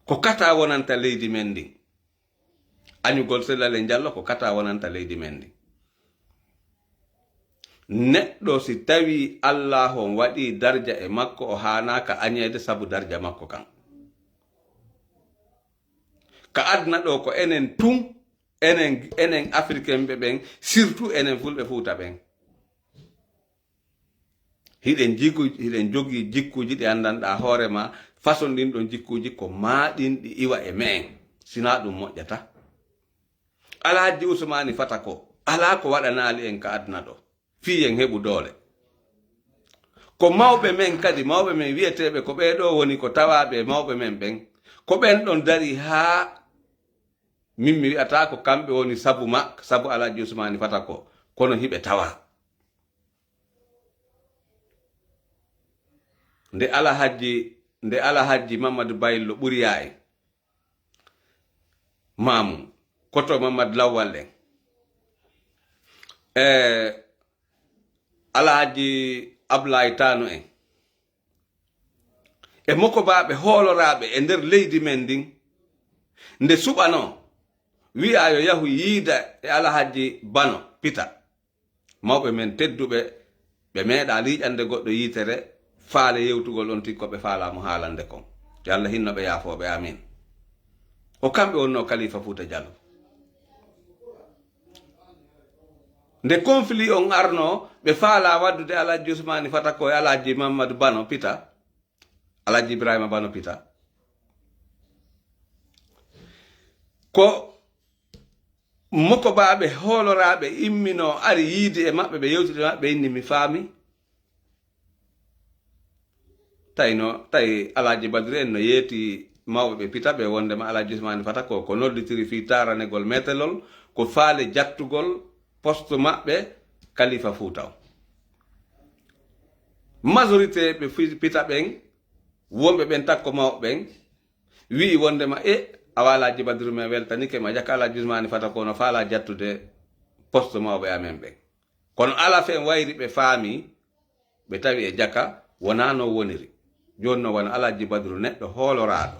Ko kataa wonanta leydi men ndin. Añugol Sel Dalen Jallo ko kataa wonanta leydi men ndin. Neɗɗo si tawii Allaahu on waɗii darja e makko, o haanaaka añeede sabu darja makko kan. Ka aduna ɗoo ko enen tun, enen, enen Africain ɓe ɓen, surtout enen Fulɓe Fuuta ɓen. Hiɗen jigu-, hiɗen jogii jikkuuji ɗi anndanɗaa hoore maa, façon ɗin ɗon jikkuuji ko maa ɗin ɗi iwa e me'en, sinaa ɗum moƴƴata. Alhaji Usmaani Fata ko alaa ko waɗanaali en ka aduna ɗo, fii en heɓu doole. Ko mawɓe men kadi, mawɓe men wi'eteeɓe ko ɓee ɗoo woni ko tawaaɓe e mawɓe men ɓen, ko ɓen ɗon darii haa min mi wi'ataa ko kamɓe woni sabu ma, sabu Alhaji Usmaani Fata ko, kono hiɓe tawaa. Nde Alahajji, nde Alahajji Mamadou Bayillo Ɓuriyaa en, Maamu, koto Mamadou Lawwal en, e Alahajji Ablaye Tano en, e mokobaaɓe hooloraaɓe e nder leydi men ndin, nde suɓanoo, wi'aa yo yahu yiida e Alahajji Bano Pita. Mawɓe men tedduɓe, ɓe meeɗaa liiƴande goɗɗo yiitere, faale yewtugol on tigi ko ɓe faalaa mo haalande kon. Yo Allah hinno ɓe, yaafoo ɓe, amin. Ko kamɓe wonnoo Kalifa Fuuta Jallo. Nde conflit on arnoo, ɓe faalaa waddude Alhaji Usmaani Fata ko e Alhaji Mamadou Bano Pita, Alhaji Ibrahima Bano Pita. Ko mokobaaɓe hooloraaɓe imminoo, ari yiidi e maɓɓe, ɓe yewtidi e maɓɓe, ɓe inni, mi faami. Tawi no, tawi Alhaji Badru en no yeeti mawɓe ɓe Pita ɓe wondema Alhaji Usmaani Fata ko, ko nodditiri fii taaranegol metelol, ko faale jattugol poste maɓɓe Kalifa Fuuta o. Majorité ɓe fi-, Pita ɓen, wonɓe ɓen takko mawɓe ɓen, wi'i wondema, e, awa Alhaji Badru men weltanike ma, jaka Alhaji Usmaani Fata ko no faalaa jattude poste mawɓe amen ɓen. Kono ala fen wayri ɓe faami, ɓe tawi e jaka wonaa no woniri. Jooni no wano Alhaji Badru neɗɗo hooloraaɗo.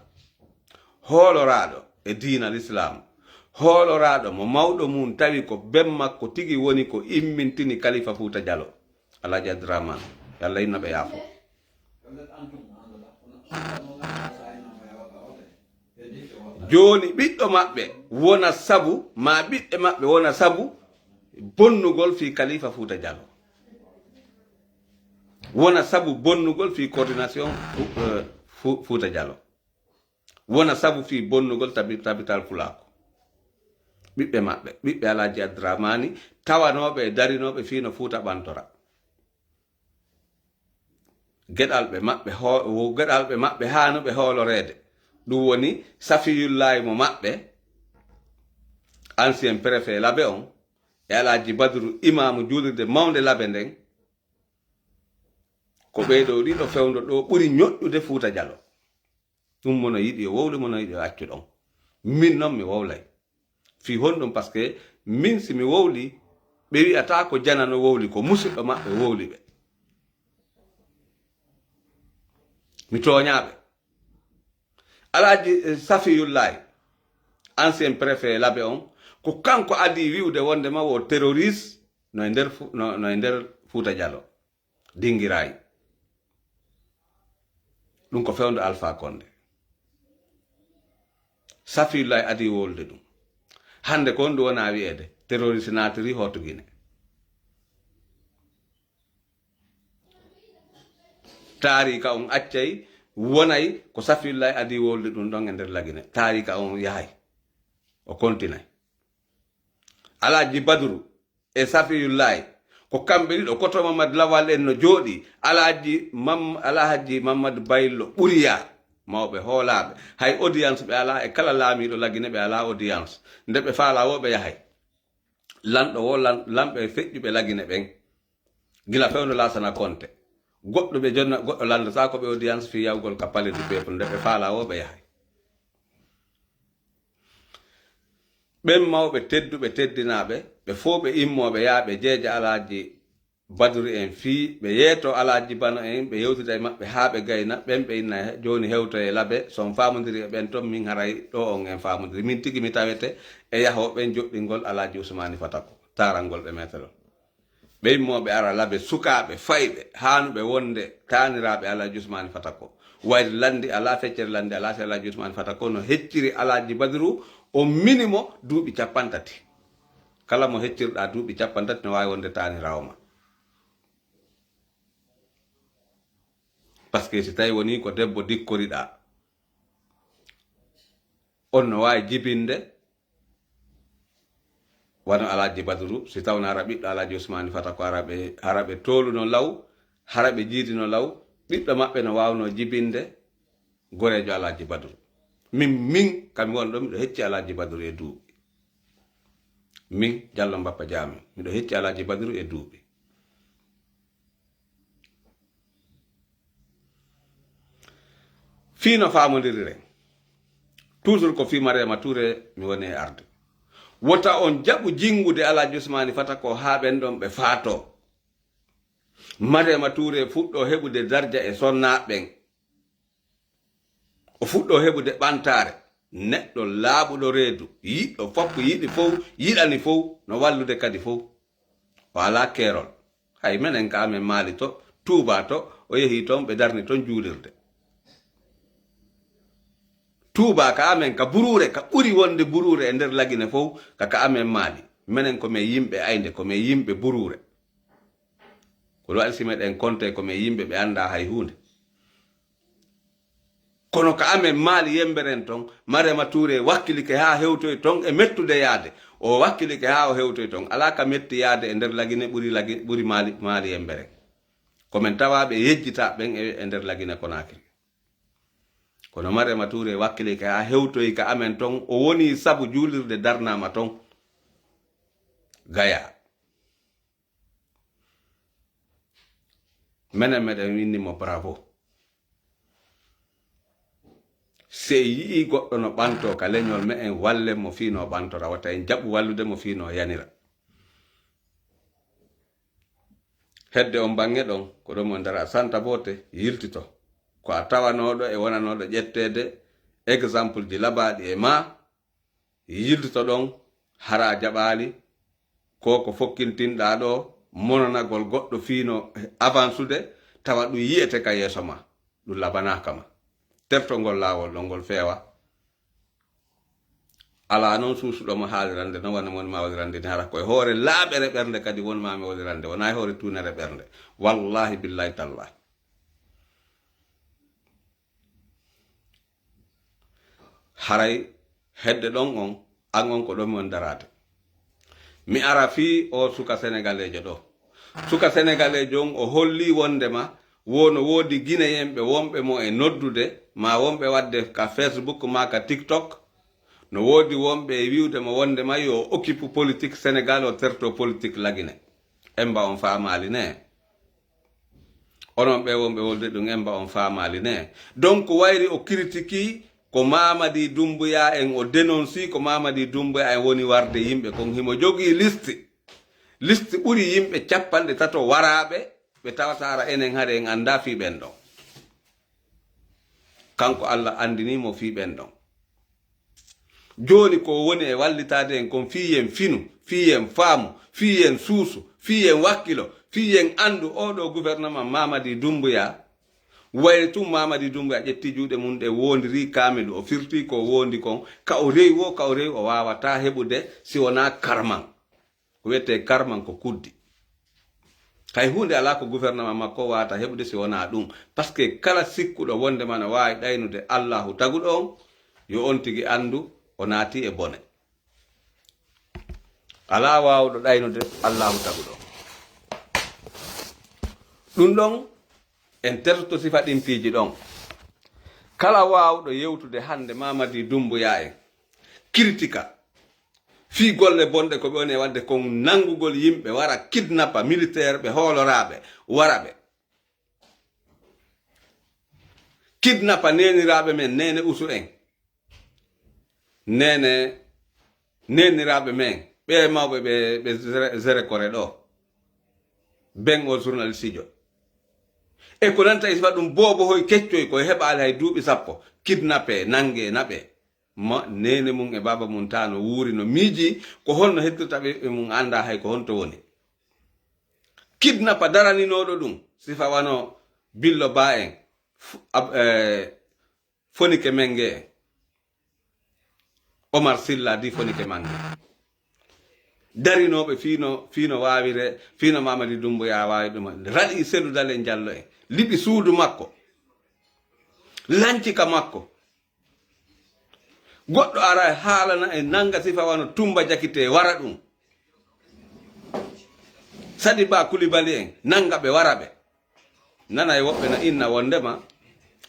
Hooloraaɗo e diina Lislaam. Hooloraaɗo mo mawɗo mum tawi ko ben makko tigi woni ko immintini Kalifa Fuuta Jalo. Alhaji Abdurahman. Yo Allah inno ɓe yaafo. Jooni ɓiɗɗo maɓɓe wona sabu, maa ɓiɓɓe maɓɓe wona sabu bonnugol fii Kalifa Fuuta Jalo. Wona sabu bonnugol fii coordination Fu-, eh, Fu-, Fuuta Jalo. Wona sabu fii bonnugol tabi-, tabital Fulaaku. Ɓiɓɓe maɓɓe, ɓiɓɓe Alhaji Abdurahmani, tawanooɓe e darinooɓe fii no Fuuta ɓantora. Geɗalɓe maɓɓe hoo-, wo-, geɗalɓe maɓɓe haanuɓe hooloreede. Ɗum woni Safiyullahi mo maɓɓe, ancien préfet Labe on, e Alhaji Badru, imaamu juulirde mawnde Labe nden. Ko ɓee ɗoo ɗiɗo fewndo ɗoo ɓuri ñoƴƴude Fuuta Jalo. Ɗum mono yiɗi yo wowlu, mono yiɗi yo accu ɗon. Min non mi wowlay. Fii honɗum? Parce que min si mi wowli, ɓe wi'ataa ko janano wowli, ko musidɗo maɓɓe wowli ɓe. Mi tooñaaɓe. Alaaji, eh, Safiyullahi, ancien préfet Labe on, ko kanko adii wi'ude wonde ma wo terroriste no e nder Fu-, no, no e nder Fuuta Jaloo, Dingiraay. Ɗum ko fewndo Alpha Condé. Safiyullahi adii wowlude ɗum. Hannde ko honɗum wona wi'eede? Terroriste naatiri hooto Gine. Taariika on accay, wonay ko Safiyullahi adii wowlude ɗum ɗon e nder Lagine. Taariika on yahay. O kontinay. Alaaji Badru e Safiyullahi, ko kamɓe ɗiɗo, koto Mamadu Lawal en no jooɗii. Alaaji Mam-, Alaaji Mamadu Baylo Ɓuriya, mawɓe hoolaaɓe. Hay audience ɓe alaa e kala laamiiɗo Lagine, ɓe alaa audience. Nde ɓe faalaa woo ɓe yahay. Lanɗo woo lan-, lanɓe feƴƴuɓe Lagine ɓen. Gila fewndo Laasana Konte. Goɗɗo ɓe jonna, goɗɗo lanndataa ko ɓe audience fii yahugol ka Palais du Peuple, nde ɓe faalaa woo ɓe yahay. Ɓen mawɓe tedduɓe teddinaaɓe, ɓe fow ɓe immooɓe yaha ɓe jeeja Alaaji Badru en fii ɓe yeeto Alaaji Bano en, ɓe yewtida e maɓɓe haa ɓe gayna, ɓen ɓe inna he-, jooni hewtoye Labe, so on faamondiri e ɓen ton, min haray ɗoo on en faamondiri. Min tigi mi tawete e yahooɓe ɓen joɗɗingol Alaaji Usmaani Fatako, taarangol ɓe meetelol. Ɓe immooɓe ara Labe, sukaaɓe fayɓe, haanuɓe wonde taaniraaɓe Alaaji Usmaani Fatako. Wayri lanndi alaa, feccere lanndi alaa, si Alaaji Usmaani Fatako no hecciri Alaaji Badru, o mini mo duuɓi cappanɗe tati. Kala mo heccirɗaa duuɓi cappanɗe tati no waawi wonde taaniraawo ma. Parce que si tawi wonii ko debbo dikkoriɗaa, on no waawi jibinde, wano Alaaji Badru, si tawno hara ɓiɗɗo Alaaji Usmaani Fatako, hara ɓe, hara ɓe tooluno law, hara ɓe jiidino law, ɓiɗɗo maɓɓe no waawnoo jibinde goreejo Alaaji Badru. Min, min, ka mi woni ɗo, miɗo hecci Alaaji Badru e duuɓi. Min, Jallo Mbappa Jaame, miɗo hecci Alaaji Badru e duuɓi. Fii no faamondiriren, toujours ko fii Mariama Touré mi woni e arde. Wota on jaɓu jinngude Alaaji Usmaani Fatako haa ɓen ɗon ɓe faatoo. Mariama Touré fuɗɗoo heɓude darja e sonnaaɓe ɓen. O fuɗɗoo heɓude ɓantaare. Neɗɗo laaɓuɗo reedu, yiɗɗo foppu, yiɗi fow, yiɗani fow, no wallude kadi fow. O alaa keerol. Hay menen ka amen Maali to, Tuubaa to, o yehii toon, ɓe darni toon juulirde. Tuubaa ka amen, ka buruure, ka ɓuri wonde buruure e nder Lagine fow, ka, ka amen Maali. Menen ko men yimɓe aynde, ko men yimɓe buruure. Ko ɗum waɗi si meɗen konte ko men yimɓe ɓe anndaa hay huunde. Kono ka amen Maali Yemberen ton, Mariama Touré wakkilike haa hewtoy ton e mettude yaade. O wakkilike haa o hewtoy ton. Alaa ka metti yaade e nder Lagine ɓuri Lagi-, ɓuri Maali, Maali Yemberen. Ko men tawaaɓe yejjitaaɓe ɓen e, e nder Lagine Konaakiri. Kono Mariama Touré wakkilike haa hewtoy ka amen ton. O woni sabu juulirde darnaama ton. Gaya. Menen meɗen winni mo bravo. Si en yi'ii goɗɗo no ɓantoo ka leñol me'en, wallen mo fii no ɓantora, wata en jaɓu wallude mo fii no yanira. Hedde on baŋŋe ɗon, ko ɗon mo ndara Santa Bote, yiltito. Ko a tawanooɗo e wonanooɗo ƴetteede exemple ji labaaɗi e maa, yiltito ɗon, hara a jaɓaali, ko ko fokkintinɗaa ɗo, monanagol goɗɗo fii no avansude, tawa ɗum yi'ete ka yeeso ma, ɗum labanaaka ma. Terto ngol laawol ɗon, ngol feewa. Alaa noon suusuɗo mo haalirande, no wano woni ma walirande ni, hara koye hoore laaɓere ɓernde kadi woni ma mi walirande, wonaa e hoore tuunere ɓernde. Wallaahi, billaahi, tallaahi. Haray hedde ɗon on, an on ko ɗon mi woni daraade. Mi ara fii o suka senegaleejo ɗo. Suka senegaleejo on o holli wondema wo no woodi Gineyenɓe wonɓe mo e noddude, maa wonɓe waɗde ka Facebook maa ka TikTok. No woodi wonɓe e wi'ude mo wondema yo occupe politique Sénégal, o terto politique Lagine. Emba on faamaali ne? Onon ɓe wonɓe wolde ɗum, emba on faamaali ne? Donc, wayri o critiquei ko Mamadi Doumbouya en, o dénoncei ko Mamadi Doumbouya en woni warde yimɓe kon. Himo jogii liste. Liste ɓuri yimɓe cappanɗe tato waraaɓe, ɓe tawata hara enen hari en anndaa fii ɓen ɗon. Kanko Allah anndinii mo fii ɓen ɗon. Jooni ko woni e wallitaade en kon fii yen finu, fii yen faamu, fii yen suusu, fii yen wakkilo, fii yen anndu oo ɗoo gouvernement Mamadi Doumbouya. Wayri tun Mamadi Doumbouya ƴetti juuɗe mun ɗe woondirii kaamilu, o firtii ko woondi kon, ka o rewi woo, ka o rewi o waawataa heɓude si wonaa karman. Ko wiyetee karman ko kuddi. Hay huunde alaa ko gouvernement makko waawata heɓude si wonaa ɗum. Parce que kala sikkuɗo wonndema no waawi ɗaynude Allaahu taguɗo on, yo on tigi anndu o naati e bone. Alaa waawuɗo ɗaynude Allaahu taguɗo on. Ɗum ɗon, en tertoto sifa ɗin piiji ɗon. Kala waawuɗo yewtude hannde Mamadi Doumbouya en, critique a fii golle bonɗe ko ɓe woni e waɗde kon, nanngugol yimɓe, wara kidnappa militaire ɓe hooloraaɓe, wara ɓe kidnappa neeniraaɓe men, neene Usu en, neene, neeniraaɓe men, ɓe mawɓe ɓe, ɓe zere, zere kore ɗoo, ben o journaliste jo. E ko nanta e sifa ɗum, boobo hoy keccoy koye heɓaali hay duuɓi sappo, kidnappé, nanngee, naɓee. Ma neene mum e baaba mum taa no wuuri, no miiji ko honno hettirta ɓe, ɓe mum anndaa hay ko honto woni. Kidnappa daraninooɗo ɗum, sifa wano Billo Ba en, fu-, ab-, eh, Fonike Menge en, Omar Silla di Fonike Mange. Darinooɓe fii no, fii no waawire, fii no Mamadi Doumbouya waawi ɗum. Raɗi Selu Dalen Jallo en, liɓi suudu makko, lanci ka makko. Goɗɗo ara e haalana e nannga sifa wano Tumba Jakite wara ɗum. Sadi Ba Kulibali en, nannga ɓe wara ɓe. Nana e woɓɓe no inna wondema,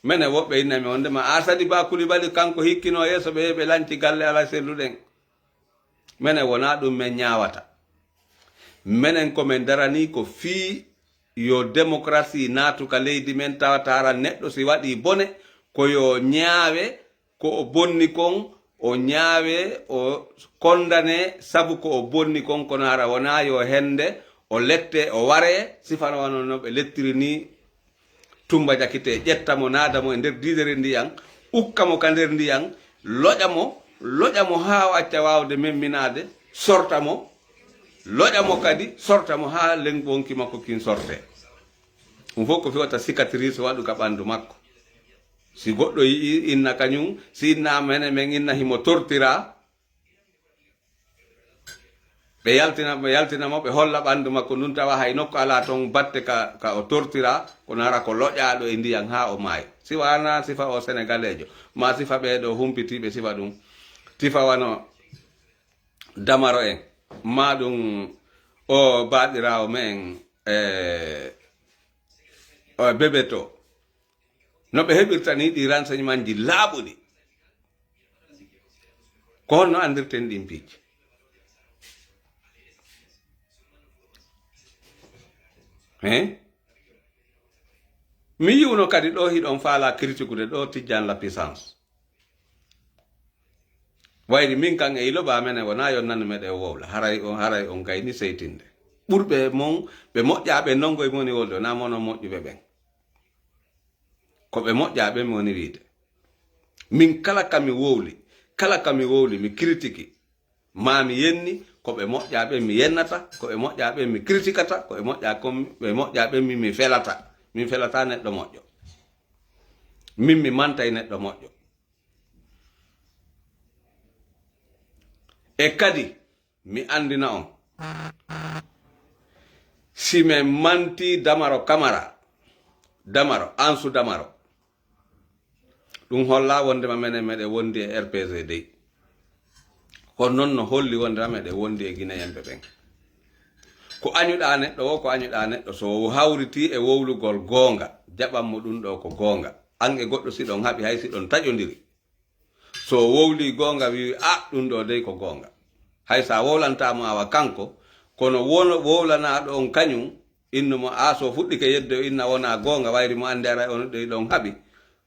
menen woɓɓe inna mi wondema, a Sadi Ba Kulibali kanko hikkinoo yeeso ɓe, ɓe lanci galle Alaa Sellu ɗen. Menen wonaa ɗum men ñaawata. Menen ko men daranii ko fii yo démocratie naatu ka leydi men, tawa taara neɗɗo si waɗii bone, ko yo ñaawe, ko o bonni kon, o ñaawe, o kondane, sabu ko o bonni kon, kono hara wonaa yo hende, o lette, o ware, sifano wano no ɓe lettiri ni Tumba Jakite, ƴetta mo, naada mo e nder diidere ndiyan, ukka mo ka nder ndiyan, loƴa mo, loƴa mo haa o acca waawde memminaade, sorta mo, loƴa mo kadi, sorta mo haa lengbonki makko kin sorte. Ɗum fof ko fewata cicatrice waɗu ka ɓanndu makko. Si goɗɗo yi'i inna kañum, si inna mene men inna himo tortira, ɓe yaltina, ɓe yaltina mo, ɓe holla ɓanndu makko ndun, tawa hay nokku alaa ton batte ka, ka o tortira, kono hara ko loƴaaɗo e ndiyan haa o maayi. Si wanaa sifa o Senegaleejo, maa sifa ɓee ɗoo humpitiiɓe sifa ɗum. Sifa wano Damaro en, maa ɗum o baaɗiraawo men, eh, o Bebeto. No ɓe heɓirta ni ɗi renseignement ji laaɓuɗi. Ko honno anndirten ɗin piiji? Hein? Mi yi'uno kadi ɗo hiɗon faala kritikude ɗo Tijjaan la puissance. Wayri min kan e ilo ba menen wona yo nanu meɗen wowla. Haray on, haray on gayni seytinde. Ɓurɓe mon, ɓe moƴƴaaɓe nongoy moni wolde, wona mono moƴƴuɓe ɓen. Ko ɓe moƴƴaaɓe mi woni wiide. Min kala ka mi wowli, kala ka mi wowli, mi kritiki. Ma mi yenni, ko ɓe moƴƴaaɓe mi yennata, ko ɓe moƴƴaaɓe mi kritikata, ko ɓe moƴƴa-, ko ɓe moƴƴaaɓe mi, mi felata. Min felata neɗɗo moƴƴo. Min mi mantay neɗɗo moƴƴo. E kadi, mi anndina on, si men manti Damaro Kamara, Damaro, Ansu Damaro, ɗum holla wondema menen meɗen wondi e R P G dey. Ko non no holli wondema meɗen wondi e Gineyenɓe ɓen. Ko añuɗaa neɗɗo wo, ko añuɗaa neɗɗo, so o hawriti e wowlugol goonga, jaɓan mo ɗum ɗo ko goonga. An e goɗɗo si ɗon haɓi, hay si ɗon taƴondiri. So o wowli goonga, wi'i, "A, ɗum ɗo dey ko goonga." Hay sa wowlantaa mo awa kanko, kono wono wowlanaaɗo on kañum, innu mo, "A, so fuɗɗike yedde o inna wona goonga, wayri mo annde aray ono dey ɗon haɓi."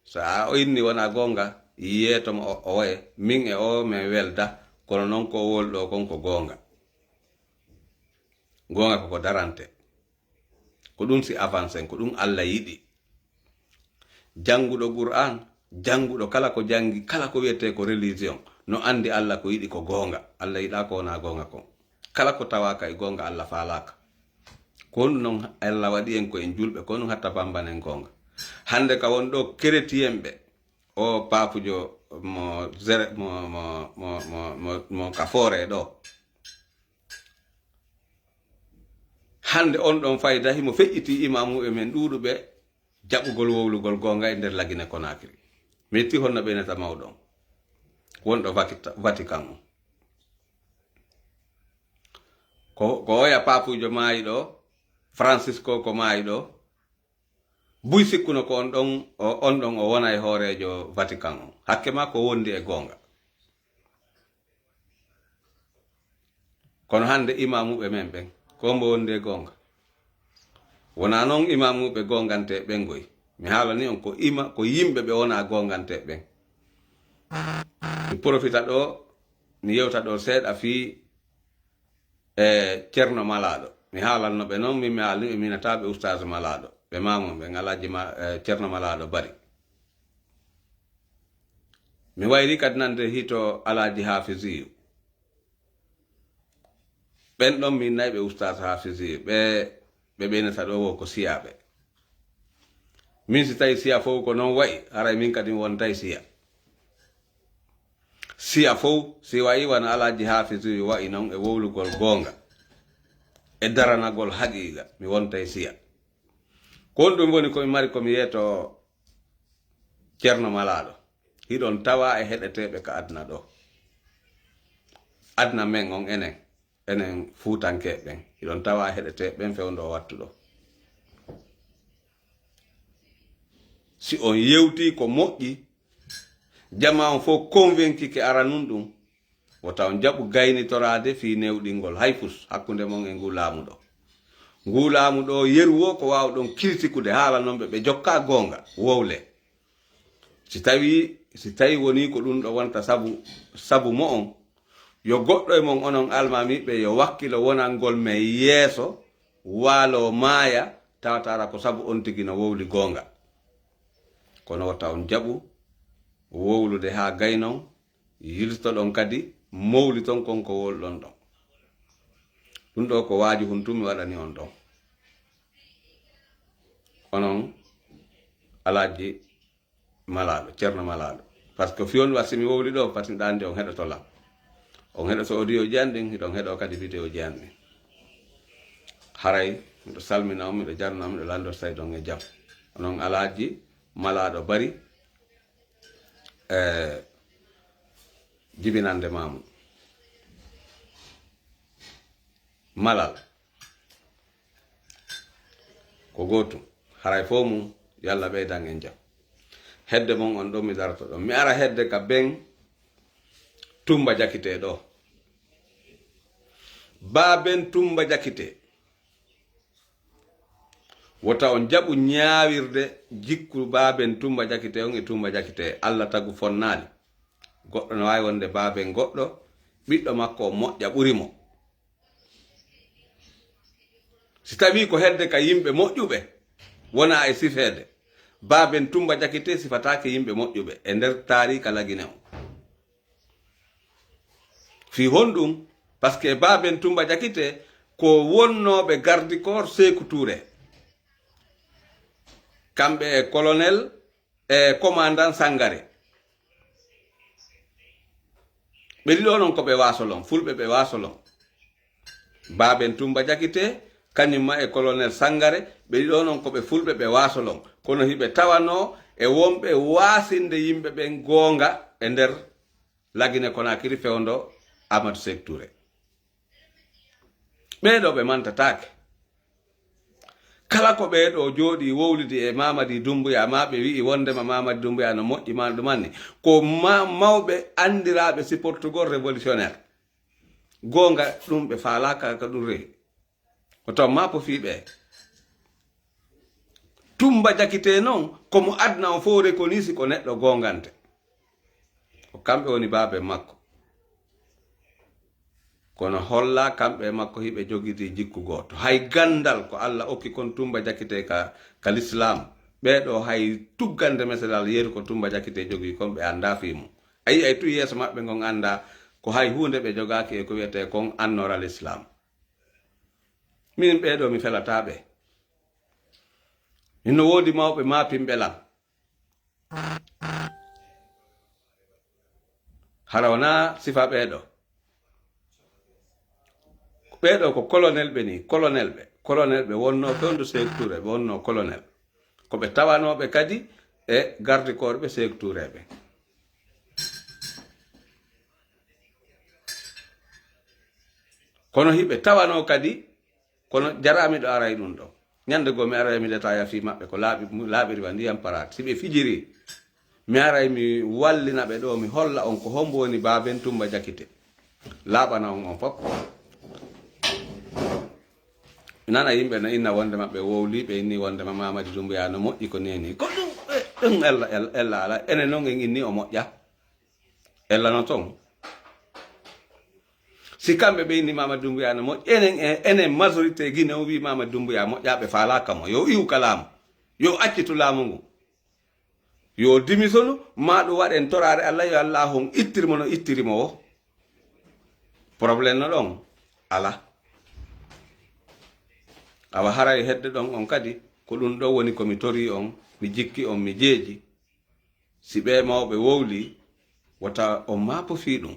So a o inni wona goonga, yeeto mo o, o waye, "Min e o men welda, kono non ko o wowli ɗo kon ko goonga." Goonga ko ko darante. Ko ɗum si avancen, ko ɗum Allah yiɗi. Jannguɗo Qur'an, Jannguɗo kala ko janngi, kala ko wiyetee ko religion, no anndi Allah ko yiɗi ko goonga. Allah yiɗaa ko wonaa goonga kon. Kala ko tawaaka e goonga, Allah faalaaka. Ko honɗum non Allah waɗi en ko en julɓe, ko honɗum hatta bambanen goonga? Hannde ka won ɗo keretiyeen ɓe, o paapujo mo zere, mo, mo, mo, mo, mo, mo ka foore ɗo. Hannde on ɗon fayda himo feƴƴitii imaamuɓe men ɗuuɗuɓe jaɓugol wowlugol goonga e nder Lagine Konaakiri. Mi yetti honno ɓeynata mawɗo on. Wonɗo Vakita-, Vatican on. Ko, ko oya paapujo maayi ɗo, Francisco ko maayi ɗo, buy sikkuno ko on ɗon, o, on ɗon o wona e hooreejo Vatican on. Hakke maa ko wondi e goonga. Kono hannde imaamuɓe men ɓen, ko mbo wondi e goonga? Wonaa non imaamuɓe goongante ɓen goy. Mi haalani on ko ima-, ko yimɓe ɓe wonaa goongante ɓen. Mi profita ɗo, mi yewta ɗo seeɗa fii, e, Ceerno Malaaɗo. Mi haalanno ɓe non, min mi haalani ɓe, mi minataa ɓe Ustaas Malaaɗo. Ɓe maamon ɓen, Alaaji Ma-, e, Ceerno Malaaɗo Bari. Mi wayri kadi nande hito Alaaji Haafiziyu. Ɓen ɗon min nayi ɓe Ustaas Haafiziyu. Ɓe, ɓe ɓeynata ɗo wo ko siyaaɓe. Min si tawi siya fow ko non wa'i, haray min kadi mi wontay siya. Siya fow, si wa'i wano Alaaji Haafiziyu wa'i non e wowlugol goonga, e daranagol haqiiqa, mi wontay siya. Ko honɗum woni ko mi mari ko mi yeeto Ceerno Malaaɗo? Hiɗon tawa e heɗeteeɓe ka aduna ɗo. Aduna men on enen, enen Fuutankeeɓe ɓen, hiɗon tawa e heɗeteeɓe ɓen fewndo o wattu ɗo. Si on yewtii ko moƴƴi, jamaa on fow convaincu ke aranun ɗum, wota on jaɓu gaynitoraade fii newɗingol hay fus hakkunde mon e nguu laamu ɗo. Nguu laamu ɗo, yeru woo ko waawɗon kiritikude, haalanon ɓe ɓe jokka goonga, wowle. Si tawi, si tawi wonii ko ɗum ɗo wonta sabu, sabu mo'on, yo goɗɗo e mon onon almaamiiɓe yo wakkilo wonangol men yeeso, waaloo maaya, tawata hara ko sabu on tigi no wowli goonga. Kono wota on jaɓu wowlude haa gaynon, yiltoɗon kadi, mowliton kon ko wowluɗon ɗon. Ɗum ɗo ko waaju hun tun mi waɗani on ɗon. Onon Alaaji Malaaɗo, Ceerno Malaaɗo. Par ce que fii on wa si mi wowli ɗo, par ce que miɗo anndi on heɗoto lan. On heɗoto audio ji an ɗin, hiɗon heɗo kadi vidéo ji an ɗin. Haray, miɗo salmina on, miɗo jarna on, miɗo lanndorta e ɗon e jam. Onon Alaaji Malaaɗo Bari, e jibinande maamu. Malal. Ko gootum. Haray fow mum, yo Allah ɓeydan en jam. Hedde mon on ɗo mi daroto ɗon. Mi ara hedde ka ben Tumba Jakite ɗo. Baa ben Tumba Jakite. Wota on jaɓu ñaawirde jikku baa ben Tumba Jakite on e Tumba Jakite. Allah tagu fonnaali. Goɗɗo no waawi wonde baa ben goɗɗo, ɓiɗɗo makko o moƴƴa ɓuri mo. Si tawii ko hedde ka yimɓe moƴƴuɓe, wonaa e sifeede. Baa ben Tumba Jakite sifataake yimɓe moƴƴuɓe e nder taariika Lagine on. Fii honɗum? Parce que baa ben Tumba Jakite ko wonnooɓe garde corps Seeku Tuure. Kamɓe e colonel e commandant Sangare. Ɓe ɗiɗo non ko ɓe waasolon, fulɓe ɓe waasolon. Baa ben Tumba Jakite, kañum ma e colonel Sangare, ɓe ɗiɗo non ko ɓe fulɓe ɓe waasolon. Kono hiɓe tawanoo e wonɓe waasinde yimɓe ɓen goonga e nder Lagine Konakiri fewndo Amadou Seeku Tuure. Ɓee ɗo ɓe mantataake. Kala ko ɓee ɗo jooɗii wowlidi e Mamadi Dumbuya, maa ɓe wi'i wondema Mamadi Dumbuya no moƴƴi maa ɗum anni, ko ma-, mawɓe anndiraaɓe supportugol révolutionnaire. Goonga ɗum ɓe faalaaka ka ɗum rewi. O taw maa po fii ɓe. Tumba Jakite non, ko mo aduna on fof reconnaît si ko neɗɗo goongante. Ko kamɓe woni baaben makko. Kono holla kamɓe e makko hiɓe jogiti jikku gooto. Hay ganndal ko Allah okki kon Tumba Jakite ka, ka Lislaam. Ɓee ɗoo hay tuggande meselal yeru ko Tumba Jakite jogii kon, ɓe anndaa fii mum. A yi'ay tun yeeso maɓɓe ngon anndaa ko hay huunde ɓe jogaaki e ko wi'etee kon annoora Lislaam. Min ɓee ɗoo mi felataa ɓe. Hino woodi mawɓe maapinɓe lan. Hara wonaa sifa ɓee ɗoo. Ɓee ɗoo ko colonel ɓe nii, colonel ɓe. Colonel ɓe wonnoo fewndo Seeku Tuure, ɓe wonnoo colonel. Ko ɓe tawanooɓe kadi e garde corps ɓe Seeku Tuure ɓe. Kono hiɓe tawanoo kadi, kono jaraa miɗo ara e ɗum ɗoo. Ñande goo mi aray mi leta ya fii maɓɓe ko laaɓi, laaɓiri wa ndiyam paraat. Si ɓe fijiri, mi aray mi wallina ɓe ɗoo, mi holla on ko hombo woni baaben Tumba Jakite. Laaɓana on on fof. Mi nana yimɓe no inna wonde maɓɓe wowli, ɓe inni wonde ma Mamadi Dumbuya no moƴƴi ko neni. Ko ɗum, eh, ɗum ella, ella, ella ala. Enen noon en inni o moƴƴa. Ella no toon. Si kamɓe ɓe inni Mamadi Dumbuya no moƴƴi, enen, eh, enen majorité Guinée o wi Mamadi Dumbuya moƴƴa, ɓe faalaaka mo. Yo iw ka laamu. Yo accitu laamu ngu. Yo dimisonu, maa ɗum waɗen toraare Allah, yo Allah on ittir mo no ittiri mo o. Problème no ɗon? Ala. Awa haray hedde ɗon on kadi, ko ɗum ɗo woni ko mi torii on, mi jikki on, mi jeeji. Si ɓee mawɓe wowli, wota on maapo fii ɗum.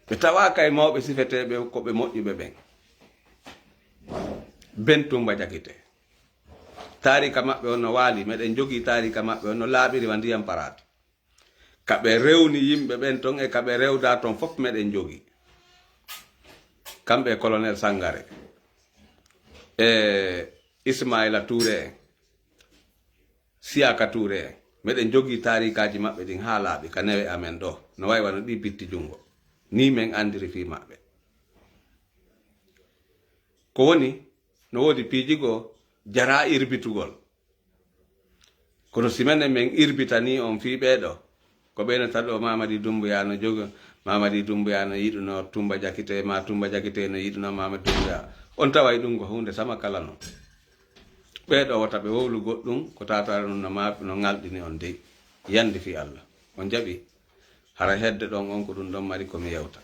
Ɓe tawaaka e mawɓe sifeteeɓe ko ɓe moƴƴuɓe ɓen. Ben Tumba Jakite. Taarika maɓɓe on no waali, meɗen jogii taarika maɓɓe on no laaɓiri wa ndiyam paraat. Ka ɓe rewni yimɓe ɓen ton e ka ɓe rewdaa ton fof meɗen jogii. Kamɓe e Colonel Sangare e Ismaila Touré en, Siyaka Touré en, meɗen jogii taarikaaji maɓɓe ɗin haa laaɓi ka newe amen ɗoo, no wayi wano ɗi bitti junngo. Nii men anndiri fii maɓɓe. Ko woni, no woodi piiji goo jaraa irbitugol. Kono si menen men irbitanii on fii ɓee ɗoo, ko ɓee no taɗoo Mamadi Dumbuya no jogo, Mamadi Dumbuya no yiɗunoo Tumba Jakite, maa Tumba Jakite no yiɗunoo Mamadi Dumbuya. On taway ɗum ko huunde sama kala non. Ɓee ɗoo wota ɓe wowlu goɗɗum, ko taataare non no maa-, no ŋalɗini on dey. Yandi fii Allah. On jaɓi? Hara hedde ɗon on ko ɗum ɗon mari ko mi yewta.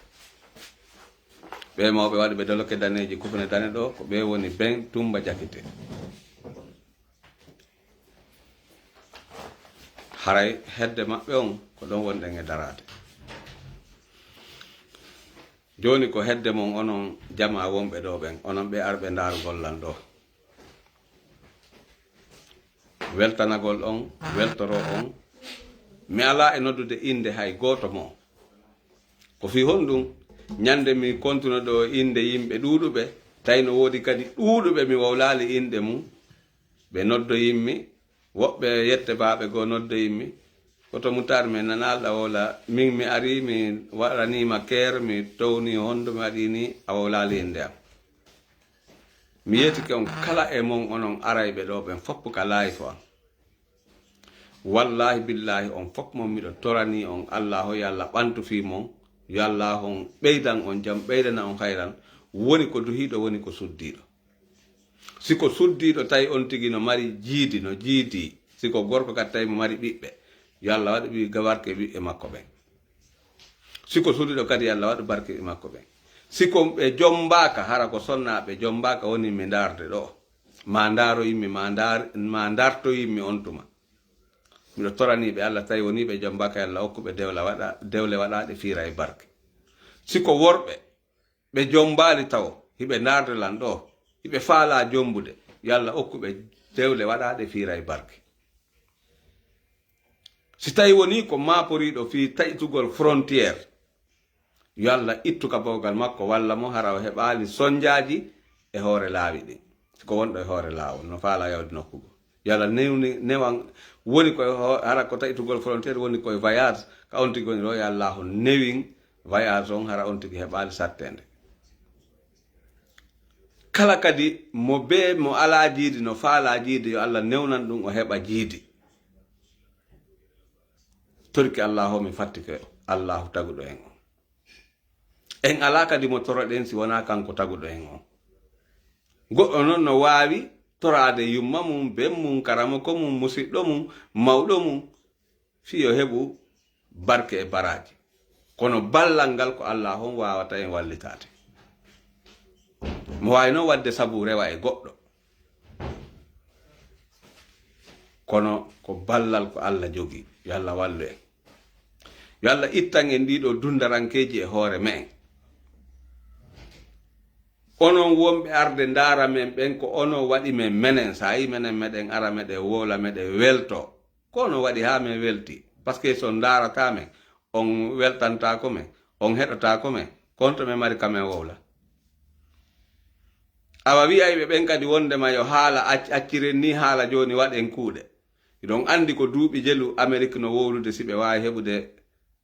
Ɓee mawɓe waɗi ɓe doloke daneeji kufne dane ɗoo, ko ɓee woni Ben Tumba Jakite. Haray hedde maɓɓe on ko ɗon wonɗen e daraade. Jooni ko hedde mon onon jamaa wonɓe ɗoo ɓen, onon ɓe arɓe ndaarugol lan ɗoo. Weltanagol on, weltoro on. Mi alaa e noddude innde hay gooto mo. Ko fii honɗum? Ñande mi kontuno ɗoo innde yimɓe ɗuuɗuɓe, tawi no woodi kadi ɗuuɗuɓe mi wowlaali innde mum. Ɓe noddoyimmi, woɓɓe yette baaɓe goo noddoyimmi. Koto Mutaar men nanaa Alla wowla, min mi arii, mi waɗaniima keer, mi towni honɗum, mi waɗii nii, a wowlaali innde am. Mi yeetike on kala e mon onon arayɓe ɗoo ɓen fof ka live am. Wallaahi billaahi on fof mon miɗo toranii on Allaahu yo Alla ɓantu fii mon, yo Allaahu on ɓeydan on jam, ɓeydana on hayran, woni ko duhiiɗo, woni ko suddiiɗo. Si ko suddiiɗo tawi on tigi no mari jiidi, no jiidi, si ko gorko kadi tawi mo mari ɓiɓɓe, yo Alla waɗu ɓiɓɓe barke e ɓiɓɓe makko ɓen. Si ko suuɗiiɗo kadi, yo Alla waɗu barke e makko ɓen. Si ko ɓe jommbaaka, hara ko sonnaa ɓe jommbaaka woni mi ndaarde ɗoo. Ma ndaaroyimmi, ma ndaar-, ma ndartoyimmi on tuma. Miɗo toranii ɓe Alla, tawi wonii ɓe jommbaaka, yo Alla okku ɓe dewle waɗa-, dewle waɗaaɗe fiira e barke. Si ko worɓe, ɓe jommbaali tawo, hiɓe ndaarde lan ɗoo, hiɓe faalaa jommbude, yo Alla okku ɓe dewle waɗaaɗe fiira e barke. Si tawi wonii ko maaporiiɗo fii taƴtugol frontière, yo Alla ittu ka bawgal makko, walla mo hara o heɓaali sonjaaji e hoore laawi ɗin. Si ko wonɗo e hoore laawol, no faalaa yawde nokku goo. Yo Alla newni, newan, woni koye ho-, hara ko taƴtugol frontière, woni koye voyage, ka on tigi woni ɗoo, yo Allaahu newin voyage on, hara on tigi heɓaali satteende. Kala kadi mo bee mo alaa jiidi, no faalaa jiidi, yo Alla newnan ɗum o heɓa jiidi. Torki Allaahu, mi fattike Allaahu taguɗo en on. En alaa kadi mo toroɗen si wonaa kanko taguɗo en on. Goɗɗo non no waawi toraade yumma mum, ben mum, karamoko mum, musiɗɗo mum, mawɗo mum, fii yo heɓu barke e baraaji. Kono ballal ngal ko Allah on waawata en wallitaade. Mo waawi noon waɗde sabu rewa e goɗɗo. Kono ko ballal ko Allah jogii. Yo Allah wallu en. Yo Allah ittan en ɗii ɗoo dundarankeeji e hoore me'en. Onon wonɓe arde ndaara men ɓen, ko onon waɗi men menen. So a yii menen meɗen ara, meɗen wowla, meɗen weltoo. Ko onon waɗi haa men weltii. Parce que so on ndaarataa men, on weltantaako men, on heɗotaako men, ko honto men mari ka men wowla? Awa wi'ayɓe ɓen kadi wondema yo haala ac-, acciren nii haala jooni waɗen kuuɗe. Hiɗon anndi ko duuɓi jelu Amerik no wowlude si ɓe waawi heɓude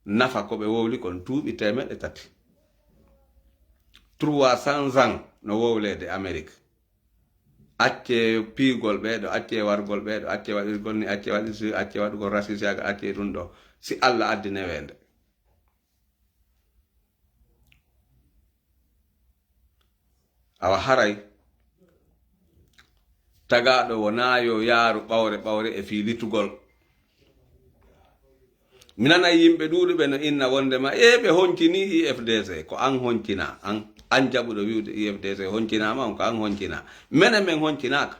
nafa ko ɓe wowli kon duuɓi teemeɗɗe tati. Trois cents ans no wowleede Amerik. Accee piigol ɓee ɗoo, accee wargol ɓee ɗoo, accee waɗirgol nii, accee waɗirsi, accee waɗugol rasisiyaagal, accee ɗum ɗoo. Si Allah addi neweende. Awa haray tagaaɗo wonaa yo yaaru ɓawre ɓawre e fii litugol. Mi nanay yimɓe ɗuuɗuɓe no inna wondema, e ɓe honcinii U F D C. Ko an honcinaa, an, an jaɓuɗo wi'ude U F D C honcinaama on, ko an honcinaa. Menen men honcinaaka.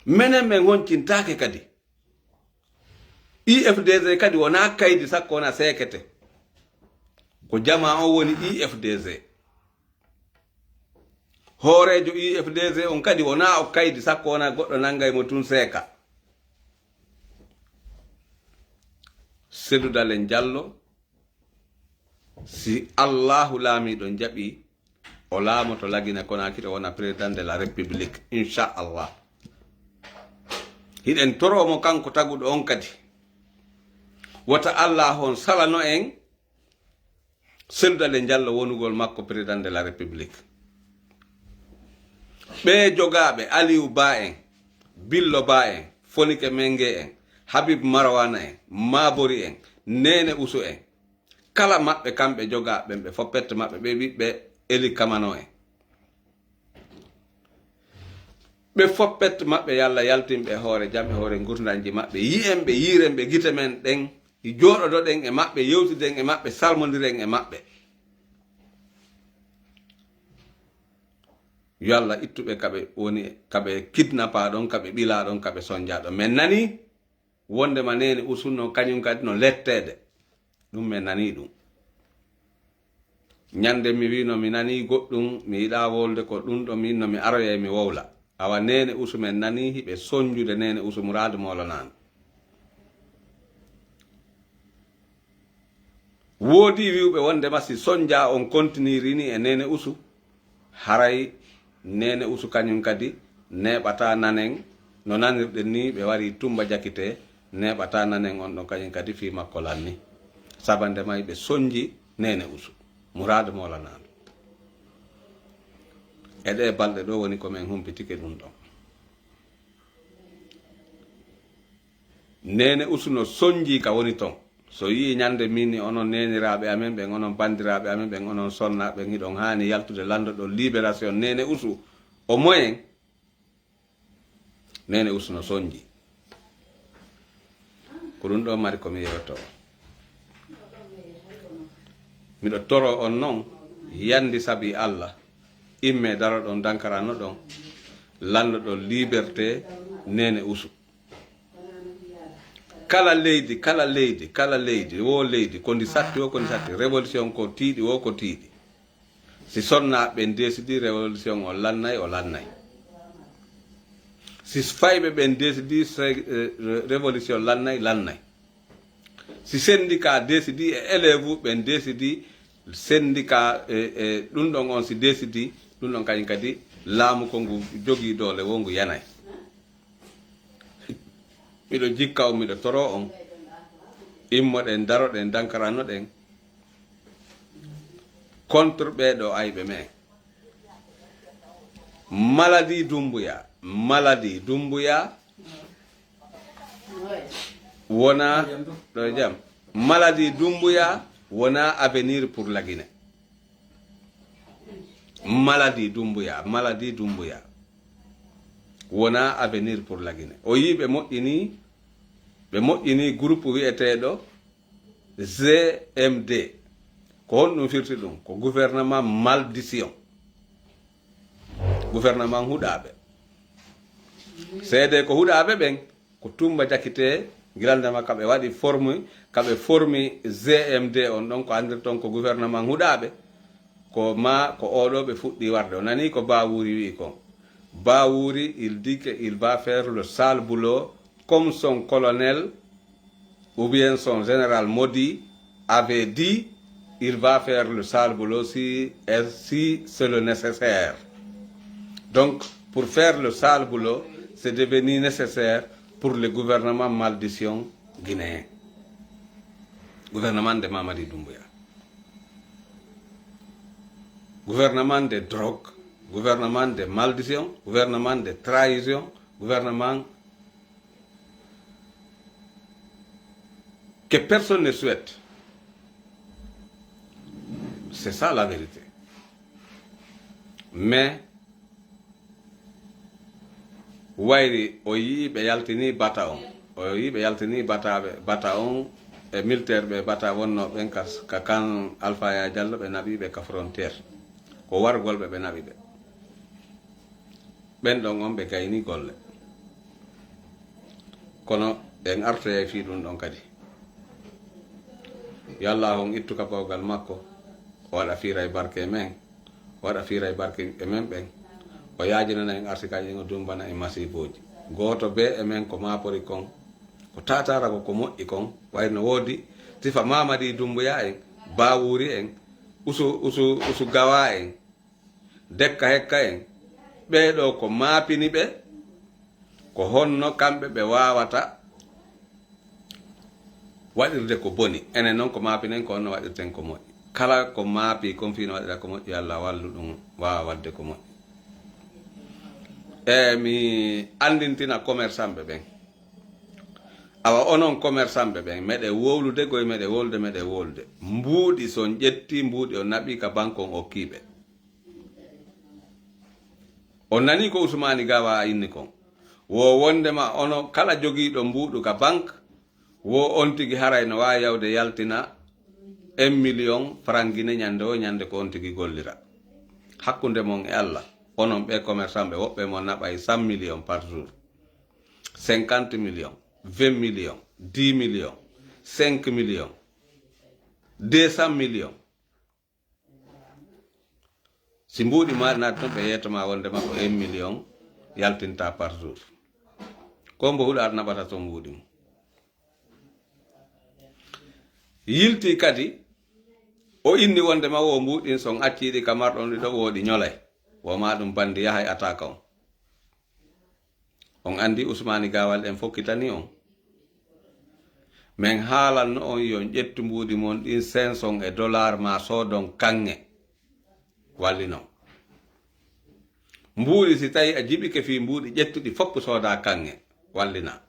Menen men honcintaake kadi. U F D C kadi wonaa kaydi sakko wona seekete. Ko jamaa on woni U F D C. Hooreejo U F D C on kadi wonaa o kaydi sakko wona goɗɗo nanngay mo tun seeka. Sedu Dalen Jallo, si Allaahu Laamiiɗo jaɓii, o laamoto Lagine Konaakiri, o wona président de la République, inchallah. Hiɗen toroo mo kanko taguɗo on kadi. Wota Allah on salano en Sedu Dalen Jallo wonugol makko président de la République. Ɓee jogaaɓe Aliou Ba en, Billo Ba en, Fonike Menge en, Habib Marwana en, Mabori en, Nene Usu en, kala maɓɓe kamɓe jogaaɓe ɓen, ɓe foppette maɓɓe, ɓe ɓiɓɓe Eli Kamano en. Ɓe foppette maɓɓe, yo Allah yaltin ɓe e hoore jam, e hoore ngurndanji maɓɓe. Yi'en ɓe, yiiren ɓe, gite men ɗen, jooɗodoɗen e maɓɓe, yewtiden e maɓɓe, salmondiren e maɓɓe. Yo Allah ittu ɓe ka ɓe woni, ka ɓe kidnapaa ɗon, ka ɓe ɓilaa ɗon, ka ɓe sonjaa ɗon. Men nanii wondema Nene Usu no kañum kadi no letteede. Ɗum men nanii ɗum. Ñande mi wiino mi nanii goɗɗum, mi yiɗaa wolde ko ɗum ɗo min no mi aroyay mi wowla. Awa Nene Usu men nanii hiɓe sonjude Nene Usu Muraadu Moolanaandu. Woodii wi'uɓe wondema si sonjaa on kontiniri nii e Nene Usu, haray Nene Usu kañum kadi neeɓataa nanen no nanirɗen nii ɓe warii Tumba Jakite, neeɓataa nanen on ɗon kañum kadi fii makko lanni. Saba nde may ɓe sonji Nene Usu Muraadu Moolanaandu. E ɗee balɗe ɗoo woni ko men humpitike ɗum ɗon. Nene Usu no sonjii ka woni ton. So yi'i ñande min ni onon neeniraaɓe amen ɓen, onon banndiraaɓe amen ɓen, onon sonnaaɓe ɓen, hiɗon haani yaltude lanndoɗon libération Nene Usu, o moyen. Nene Usu no sonjii. Ko ɗum ɗoo mari ko mi yewtoo. Miɗo toroo on non, yandi sabi Allah, immee daroɗon, dankaranoɗon lanndoɗon liberté Nene Usu. Kala leydi, kala leydi, kala leydi, wo leydi, ko ndi satti wo, ko ndi satti, révolution ko tiiɗi wo, ko tiiɗi. Si sonnaaɓe ɓen décidi révolution o lannay, o lannay. Si fayɓe ɓen décidi se-, eh, révolution lannay, lannay. Si syndicat décidi e élève ɓen décidi, syndicat, eh, eh, ɗum ɗon on si décidi, ɗum ɗon kañum kadi laamu ko ngu jogii doole wo ngu yanay. Miɗo jikka on, miɗo toroo on, immoɗen, daroɗen, dankaranoɗen contre ɓee ɗoo ayɓe men. Maladie Doumbouya, maladie Doumbouya wona ɗo jam. Maladie Doumbouya wona avenir pour la Guinée. Maladie Doumbouya, maladie Doumbouya. Wonaa avenir pour la Guinée. O yii ɓe moƴƴini, ɓe moƴƴini groupe wiyeteeɗo G M D. Ko honɗum firti ɗum? Ko gouvernement maldition. Gouvernement huɗaaɓe. Seedee ko huɗaaɓe ɓen, ko Tumba Jakite, gila ndema ka ɓe waɗi formi, ka ɓe formi G M D on ɗon, ko anndirton ko gouvernement huɗaaɓe, ko ma ko oɗo ɓe fuɗɗi warde. O nani ko Bawuri wi'i kon. Bawuri, il dit que il va faire le sale boulot comme son colonel ou bien son général maudit avait dit, il va faire le sale boulot si, si c'est le nécessaire. Donc, pour faire le sale boulot, c'est devenu nécessaire pour le gouvernement maldition guinéen. Gouvernement de Mamadi Doumbouya. Gouvernement de drogue, gouvernement de maldition, gouvernement de trahison, gouvernement que personne ne souhaite. C'est ça la vérité. Mais wayri o yii ɓe yaltini bata on. O yii ɓe yaltini bataɓe, bata on e militaire ɓe bata wonno ɓen ka, ka kan Alpha Ya Diallo ɓe naɓi ɓe ka frontière. Ko wargol ɓe ɓe naɓi ɓe. Ɓen ɗon on ɓe gayni golle. Kono en artoyay fii ɗum ɗon kadi. Yo Allah on ittu ka bawgal makko, o waɗa fiira e barke e men, o waɗa fiira e barke e men ɓen. O yaajinana en arsikaaji ɗin, o dumbana en masiibooji. Gooto bee e men ko maapori kon, ko taataara ko ko moƴƴi kon, wayno woodi sifa Mamadi Dumbuya en, Bawuri en, Usu, Usu, Usu Gawa en, Dekka Hekka en, ɓee ɗoo ko maapini ɓe, ko honno kamɓe ɓe waawata waɗirde ko boni. Enen noon ko maapinen ko honno waɗirten ko moƴƴi. Kala ko maapi kon fii no waɗira ko moƴƴi, yo Allah wallu ɗum waawa waɗde ko moƴƴi. E mi anndintina commerçant ɓe ɓen. Awa onon commerçant ɓe ɓen, meɗe wowlude koye, meɗe wowlude, meɗe wowlude. Mbuuɗi, so on ƴetti mbuuɗi, on naɓi ka banque, on okki ɓe. On nani ko Usmani Gawa inni kon? Wo wondema ono kala jogiiɗo mbuuɗu ka banque, wo on tigi haray no waawi yawde yaltina un million franc Guinée ñande o ñande ko on tigi gollira. Hakkunde mon e Allah, onon ɓe commerçant ɓe, woɓɓe mon naɓay cent millions par jour, cinquante millions, vingt millions, dix millions, cinq millions, deux cent millions. Si mbuuɗi ma naati toon, ɓe yeetoma wondema ko un million yaltinta par jour. Ko mbo huɗo ar naɓata toon mbuuɗi mum. Yilti kadi, o inni wondema wo mbuuɗin, so on acciɗi ka marɗon ɗi ɗo, wo ɗi ñolay. Wo ma ɗum bandi yahay ataka on. On anndi Usmani Gawal en fokkitani on. Men haalanno on yo on ƴettu mbuuɗi mon ɗin cinq cents e dollar ma soodon kaŋŋe. Wallinon. Mbuuɗi si tawi a jiɓike fii mbuuɗi ƴettuɗi fof sooda kaŋŋe. Wallina.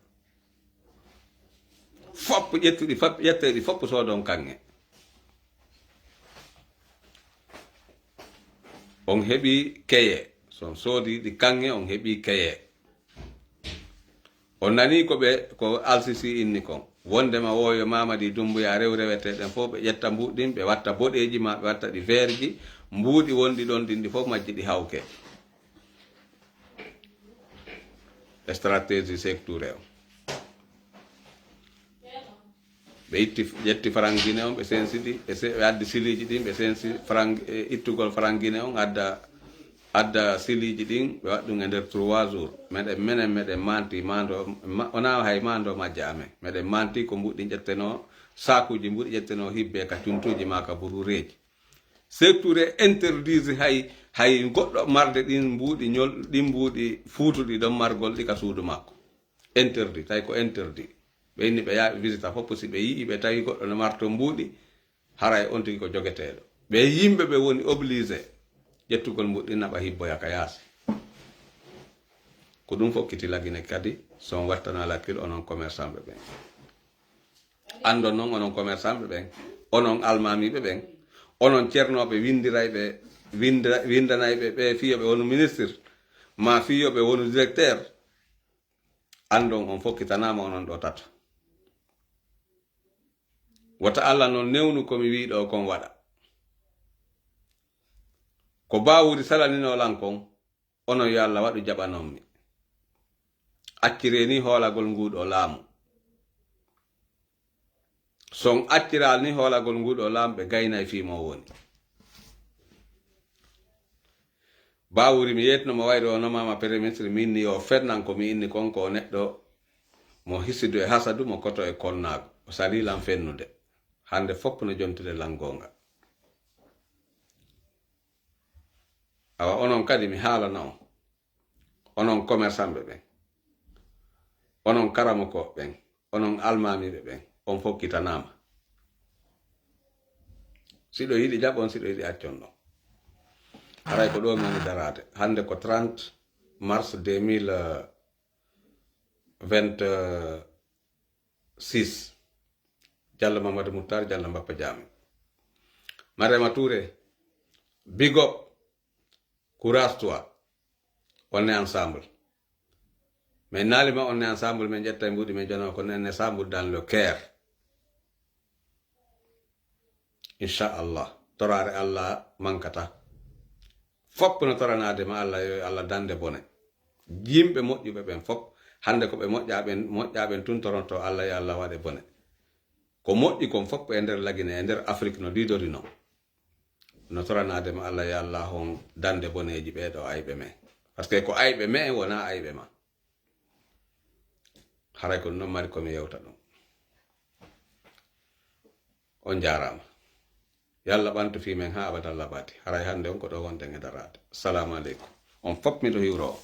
Fof ƴettuɗi fof, ƴette ɗi fof soodon kaŋŋe. On heɓi keye. So on soodi ɗi kaŋŋe, on heɓi keye. On nani ko ɓe, ko Al Sisi inni kon. Wondema wo yo Mamadi Dumbuya rew rewete ɗen fof, ɓe ƴetta mbuuɗi ɗin, ɓe watta boɗeeji ma, ɓe watta ɗi veerji, mbuuɗi wonɗi ɗon ɗin ɗi fof majji ɗi hawke. Stratégie Seek Touré o. Ɓe itti, ƴetti franc Guinée on, ɓe sensi ɗi, ɓe se-, ɓe addi siliiji ɗin, ɓe sensi franc, e ittugol franc Guinée on, adda, adda siliiji ɗin, ɓe waɗi ɗum e nder trois jours. Meɗen, menen, meɗen manti, mando, ma-, wonaa hay mando majja amen. Meɗen manti ko mbuuɗi ƴettenoo, saakuuji mbuuɗi ƴettenoo hibbe ka cuntuuji maa ka burureeji. Seek Touré interdise hay, hay goɗɗo marde ɗin mbuuɗi ñol-, ɗin mbuuɗi fuutuɗi ɗon margol ɗi ka suudu makko. Interdit, tawi ko interdit. Ɓe inni ɓe yaha ɓe visita fof, si ɓe yi'i ɓe tawi goɗɗo no marto mbuuɗi, haray on tigi ko jogeteeɗo. Ɓe yimɓe ɓe woni obligé ƴettugol mbuuɗi naɓa hibboya ka yaasi. Ko ɗum fof kiti lagine kadi, so on wattana lakkil onon commerçant ɓe ɓen. Anndon non onon commerçant ɓe ɓen, onon almaami ɓe ɓen, onon ceernooɓe winndirayɓe, winnda-, winndanayɓe ɓe fiyoɓe wonu ministre, maa fii yo ɓe wonu directeur, anndon on fokkitanaama onon ɗo tato. Wota Alla non newnu ko mi wii ɗo kon waɗa. Ko Baawuri salaninoo lan kon, onon yo Alla waɗu jaɓanon mi. Acciree ni hoolagol nguu ɗo laamu. So on acciral ni hoolagol nguu ɗo laamu, ɓe gaynay fii mo woni. Baawuri mi yeetno mo wayri o nomaama Premier Ministre, min ni yo fennan ko mi inni kon ko o neɗɗo mo hisidu e hasadu, mo koto e konnaagu. O salii lan fennude. Hannde fof no jontude lan goonga. Awa onon kadi mi haalana on. Onon commerçantɓe ɓen. Onon karamokooɓe ɓen. Onon almaamiiɓe ɓen. On fokkitanaama. Siɗo yiɗi jaɓon, siɗo yiɗi accon ɗon. Haray ko ɗo mi woni daraade. Hannde ko trente mars deux mille vingt-six. Jallo Mamadou Moutar, Jallo Mbappa Jaami. Marema Touré, big up, courage toi. On est ensemble. Mais nali ma on est ensemble, min ƴetta e mbuuɗi min jona ko on est ensemble dans le cœur. Inchallah, toraare Allah mankata. Fof no toranaade ma Allah, yo Allah dande bone. Yimɓe moƴƴuɓe ɓen fof, hannde ko ɓe moƴƴa ɓen, moƴƴa ɓen tun toronto Allah, yo Allah waɗe bone. Ko moƴƴi kon fof e nder Lagine, e nder Afrik no diidori non. No toranaade ma Allah, yo Allah hon dande boneeji ɓee ɗo ayɓe men. Parce que ko ayɓe men wona ayɓe ma. Haray ko ɗum ɗon mari ko mi yewta ɗum. On jaaraama. Yo Allah ɓantu fii men haa abada labadi. Haray hannde on ko ɗo wonɗen e daraade. Salaamu aleykum. On fof miɗo hiwroo on.